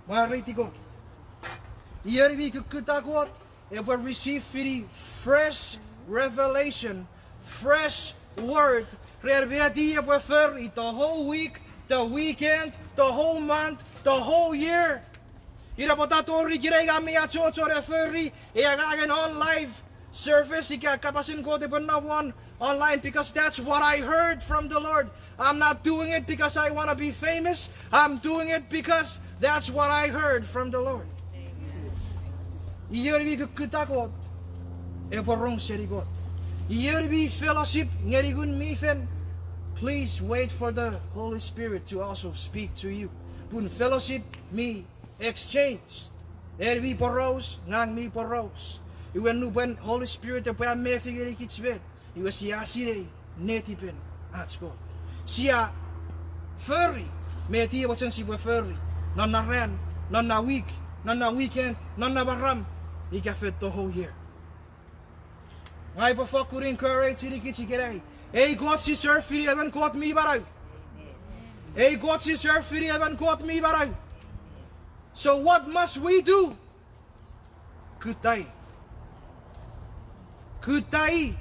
Mwareiti Kot. Ion mi kukkutta Kot epwe receive-ini fresh revelation, fresh word ren met i epwe fori the whole week, the weekend, the whole month, the whole year. Ina pwata tori ikenai ngang mi achocho ne fori ei angangen on live service ika kapasen Kot epwe nom won online, because that's what I heard from the Lord. I'm not doing it because I want to be famous. I'm doing it because that's what I heard from the Lord. Ion mi kukkutta Kot epwe rong seni Kot. Ion mi fellowship ngeni Ngun mi Fel, please wait for the Holy Spirit to also speak to you. Pun fellowship mi exchange. En mi poraus, ngang mi poraus. Iwe nupwen Holy Spirit epwe amefi ngenikich met, iwe sia sinei netipen ach Kot. Sia fori met i a mochen sipwe fori non na ran, non na week, non na weekend, non na maram, ika fen the whole year. Ngang upwe fokkun encourage-inikich ikenai. Ei Kot si serve-ini emon Kot mi manau. Ei Kot si serve-ini emon Kot mi manau. So what must we do? Kutta i. Kutta i.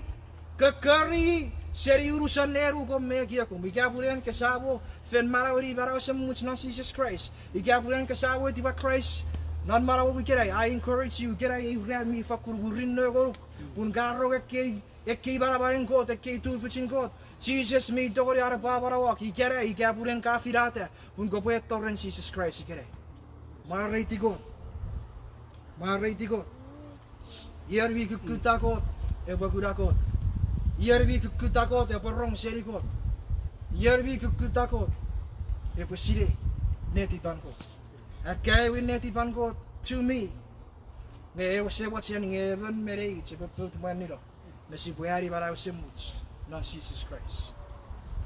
Kokkori i seni unusen nenukom me ekiekum. Ika pun en kesamo fen manaueni manau esemuch non Jises Kraist, ika pun en kesamo etiwa Kraist non manauom ikenai, I encourage you, ikenai ei ran mi fakkun murinno ngonuk, pun ka rong ekkei, ekkei manamanen Kot, ekkei tufichin Kot. Jises mi tongeni an epwe amanauok ikenai ika pun en ka finata, pun kopwe eto ren Jises Kraist ikenai. Mwareiti Kot. Mwareiti Kot. Ion mi kukkutta Kot epwe kuna Kot. Ion mi kukkutta Kot epwe rong seni Kot. Ion mi kukkutta Kot epwe sinei netipan Kot. Akkaewin netipan Kot to me, nge ewe se mochen nge emon me neich epwe pout mwanino me sipwe ani manau esemuch non Jises Kraist.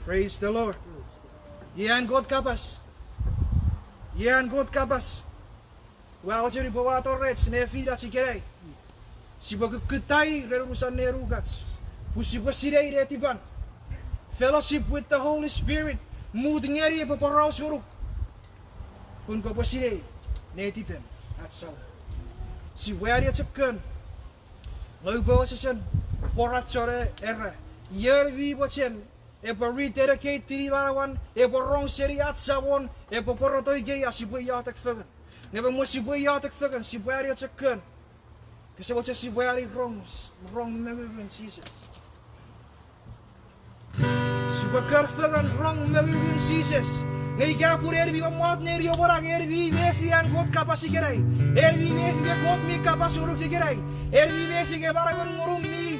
Praise the Lord. Ian Kot kapas. Ian Kot kapas. Ua mochen upwe wato rech nefinach ikenai. Sipwe kukkutta i ren unusen nenukach, pun sipwe sinei netipan. Fellowship with the Holy Spirit. Mut ngeni epwe poraus ngonuk, pun kopwe sinei netipen ach Samon. Sipwe ani chok kon. Nge upwe wesewesen pworacho ne era, ion mi mochen epwe rededicate tini manauan, epwe rong seni ach Samon, epwe pworato ikei, a sipwe iotek fengen. Nge me mwen sipwe iotek fengen, sipwe ani och kon. Kese mochen sipwe ani rong, rong mongungun Jises. Sipwe kon fengen rong mongungun Jises. Nge ika pun en mi mommot neni omw na, nge en mi mefi an Kot kapas ikenai, en mi mefi nge Kot mi kapas ngonuk ikenai, en mi mefi nge manauen ngonum mi,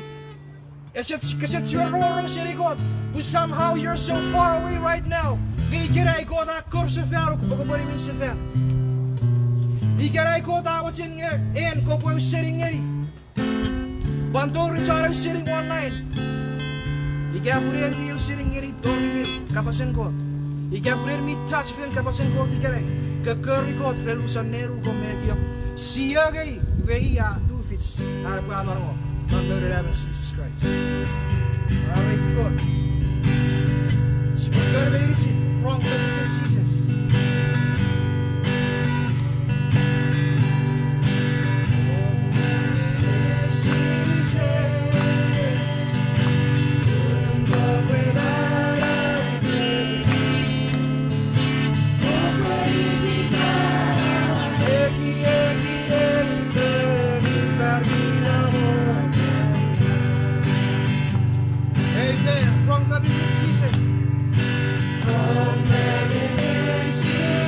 ese, kese chiwen rongorong seni Kot, pun somehow you're so far away right now. Nge ikenai Kot a kor sefanuk pwe kopwe niwin sefan. Ikenai Kot a mochen nge en kopwe ausening ngeni. Pwan tori chon ausening online. Ika pun en mi ausening ngeni tori kapasen Kot, ika pun en mi touch ren kapasen Kot ikenai, kokkori Kot ren unusen nenukon me ekiekum. Sio ngeni, iwe i a tufich an epwe amanauok non Noun Anaemon Jises Kraist. Mwareiti Kot. Sipwe kon meinisin rong mongungun Jises. Amen. Rong mongungun Jises. Rong mongungun Jises.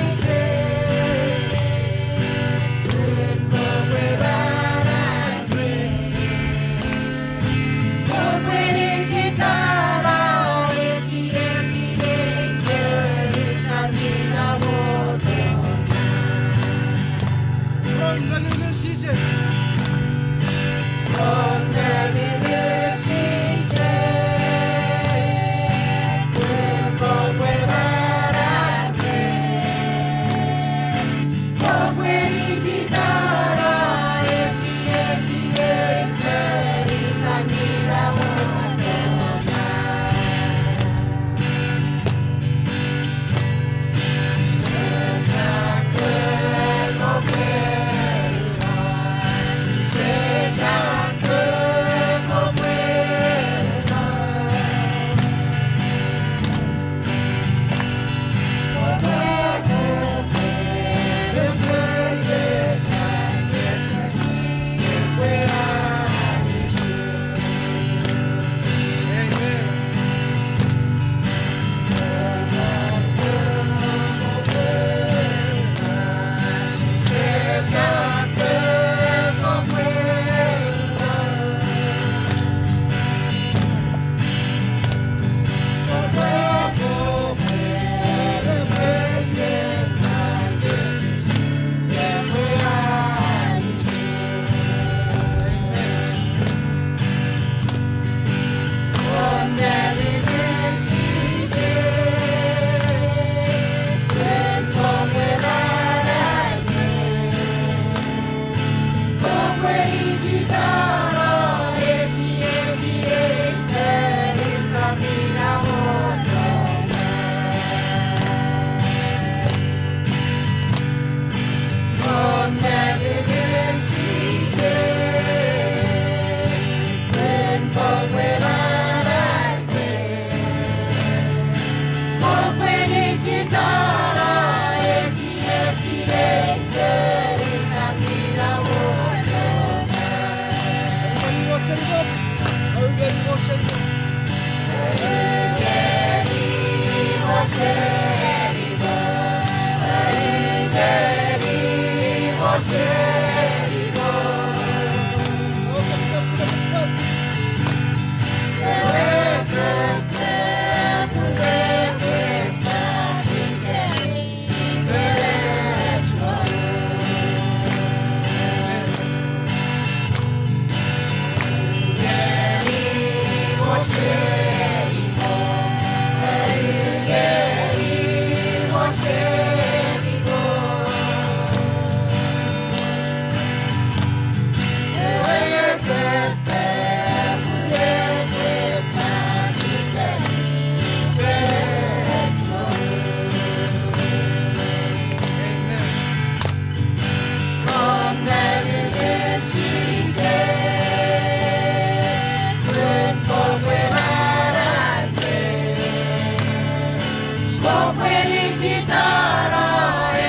Ikitara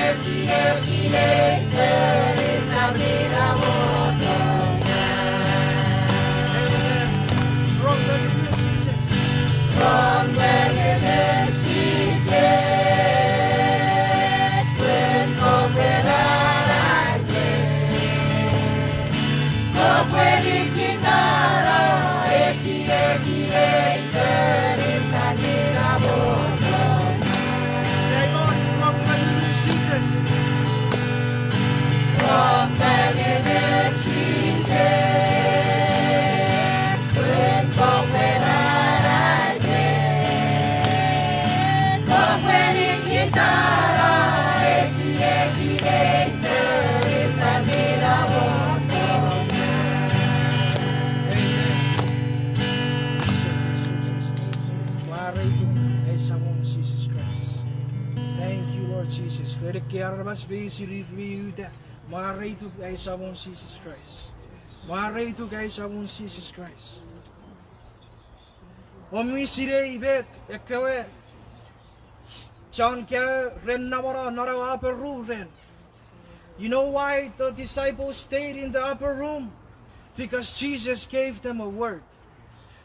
ekieki ei fori fan ina wotonga. Rong me ngunun Jises. Rong me ngunun Jises, pun kopwe manau nge kopwe ikitara ekieki ei fori fan ina wotonga. Say, Lord, rong me ngunun Jises. Rong me ngunun Jises, pun kopwe manau nge kopwe ikitara ekieki ei fori fan ina wotonga. Amen. Mwareituk, ai Samon Jises Kraist. Thank you, Lord Jesus. Ren ekkei aramas meinisin ir mi uta. Mwareituk, ai Samon Jises Kraist. Mwareituk, ai Samon Jises Kraist. Om mi sinei met ekkewe chon kaeo ren namono non ewe upper room ren. You know why the disciples stayed in the upper room? Because Jesus gave them a word.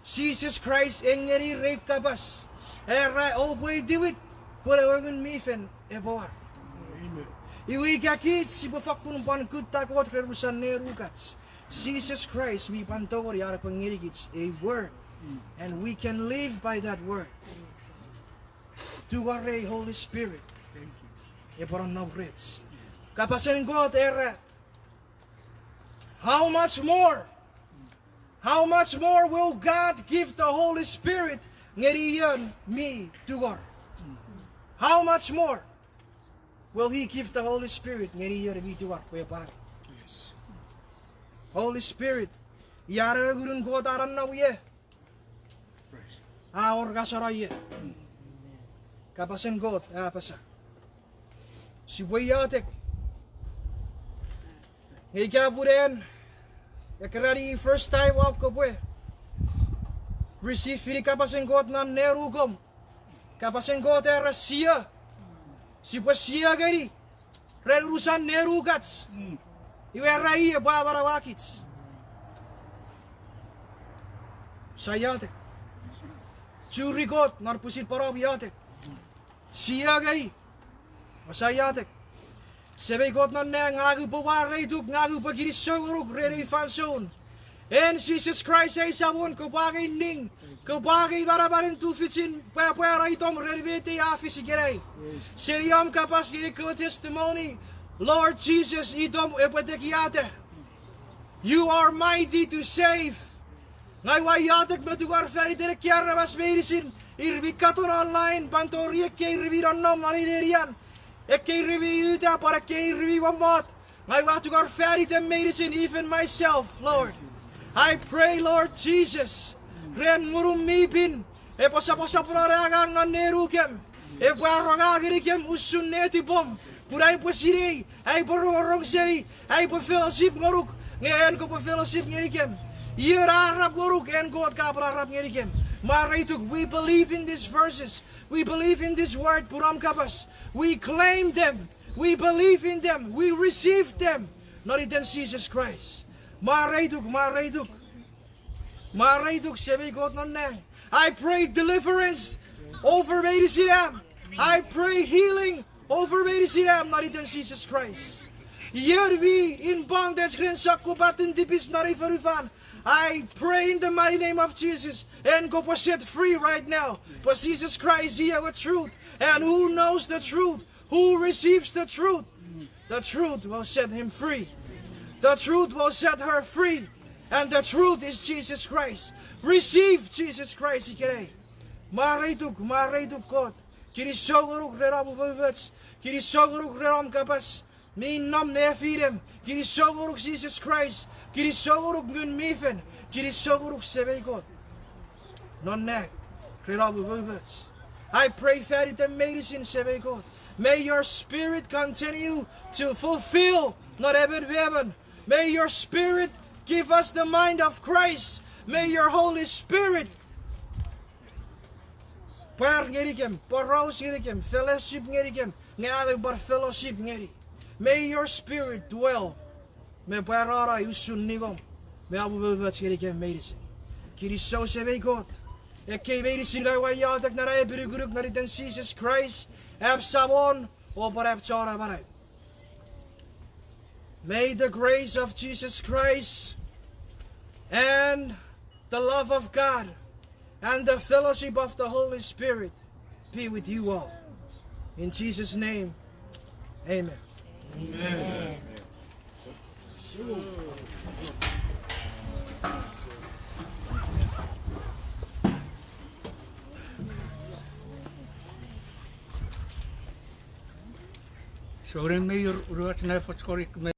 Jises Kraist a ngeni ir ei kapas. Era oupwe itiwit, pwe ewe Ngun mi Fel epwe war. Iwe ika kich sipwe fakkun pwan kutta Kot ren unusen nenukach, Jises Kraist mi pwan tongeni an epwe ngenikich a word. And we can live by that word. Tungorei Holy Spirit epwe nonnom rech. Kapasen Kot era, how much more? How much more will God give the Holy Spirit ngeni ion mi tungor? How much more will He give the Holy Spirit ngeni ion mi tungor pwe epwe angei? Holy Spirit, ia ewe ngunun Kot a nonnom ie? A wor ngaseno ie. Kapasen Kot a apasa, sipwe iotek. Nge ika pun en ekkena first time om kopwe receive-ini kapasen Kot non nenukom, kapasen Kot era sio. Sipwe sio ngeni ren unusen nenukach. Iwe era i epwe amanauakich. Sa iotek. Churi Kot non pwisin pwan om iotek. Sio ngeni. Sa iotek. Semei Kot non nang, ngang upwe mwareituk, ngang upwe kinisou ngonuk ren ei fansoun. En Jises Kraist ai Samon, kopwe angei ning, kopwe angei manamanen tufichin pwapwano itom ren met ei a fis ikenai. Seni om kapas ngeni ekkewe testimony, Lord Jesus, itom epwe tekiata. You are mighty to save. Ngang ua iotek me tungor fan iten ekkei aramas meinisin, ir mi katon online, pwan tori ekkei ir mi nonnom non ei nenian, ekkei ir mi uta, pwan ekkei ir mi mommot. Ngang ua tungor fan iten meinisin, even myself, Lord. I pray, Lord Jesus, ren Ngunum mi pin, epwe soposopono angang non nenukem, epwe aronga ngenikem usun netipom, pun aipwe sinei, aipwe rongorong seni, aipwe fellowship ngonuk, nge en kopwe fellowship ngenikem. Ion a arap ngonuk, en Kot ka pwan arap ngenikem. Mwareituk, we believe in these verses. We believe in this word, pun om kapas. We claim them. We believe in them. We receive them. Non iten Jises Kraist. Mwareituk, mwareituk. Mwareituk, Semei Kot non nang. I pray deliverance over meinisin am. I pray healing over meinisin am non iten Jises Kraist. Ion mi in bondage ren sokkopaten tipis non ei fonufan, I pray in the mighty name of Jesus, en kopwe set free right now. Pwe Jises Kraist i ewe truth, and who knows the truth, who receives the truth, the truth will set him free. The truth will set her free. And the truth is Jesus Christ. Receive Jesus Christ ikenai. Mwareituk, mwareituk Kot. Kinisou ngonuk ren om umoumoch. Kinisou ngonuk ren om kapas mi nom nefinem. Kinisou ngonuk Jises Kraist. Kinisou ngonuk Ngun mi Fel. Kinisou ngonuk Semei Kot non nang ren om umoumoch. I pray fan iten meinisin, Semei Kot. May your spirit continue to fulfill, not emon me emon. May your spirit give us the mind of Christ. May your Holy Spirit pwar ngenikem, poraus ngenikem, fellowship ngenikem, nge ami pwan fellowship ngeni. May your spirit dwell me pwarano usun ningom me amomoch ngenikem meinisin. Kinisou Semei Kot, ekkei meinisin ngang ua iotek non ai epinukunuk non iten Jises Kraist, am Samon o pwan am Chon Amanau. May the grace of Jesus Christ and the love of God and the fellowship of the Holy Spirit be with you all. In Jesus' name, amen. Souneng mei wor, unuach ne foch konik me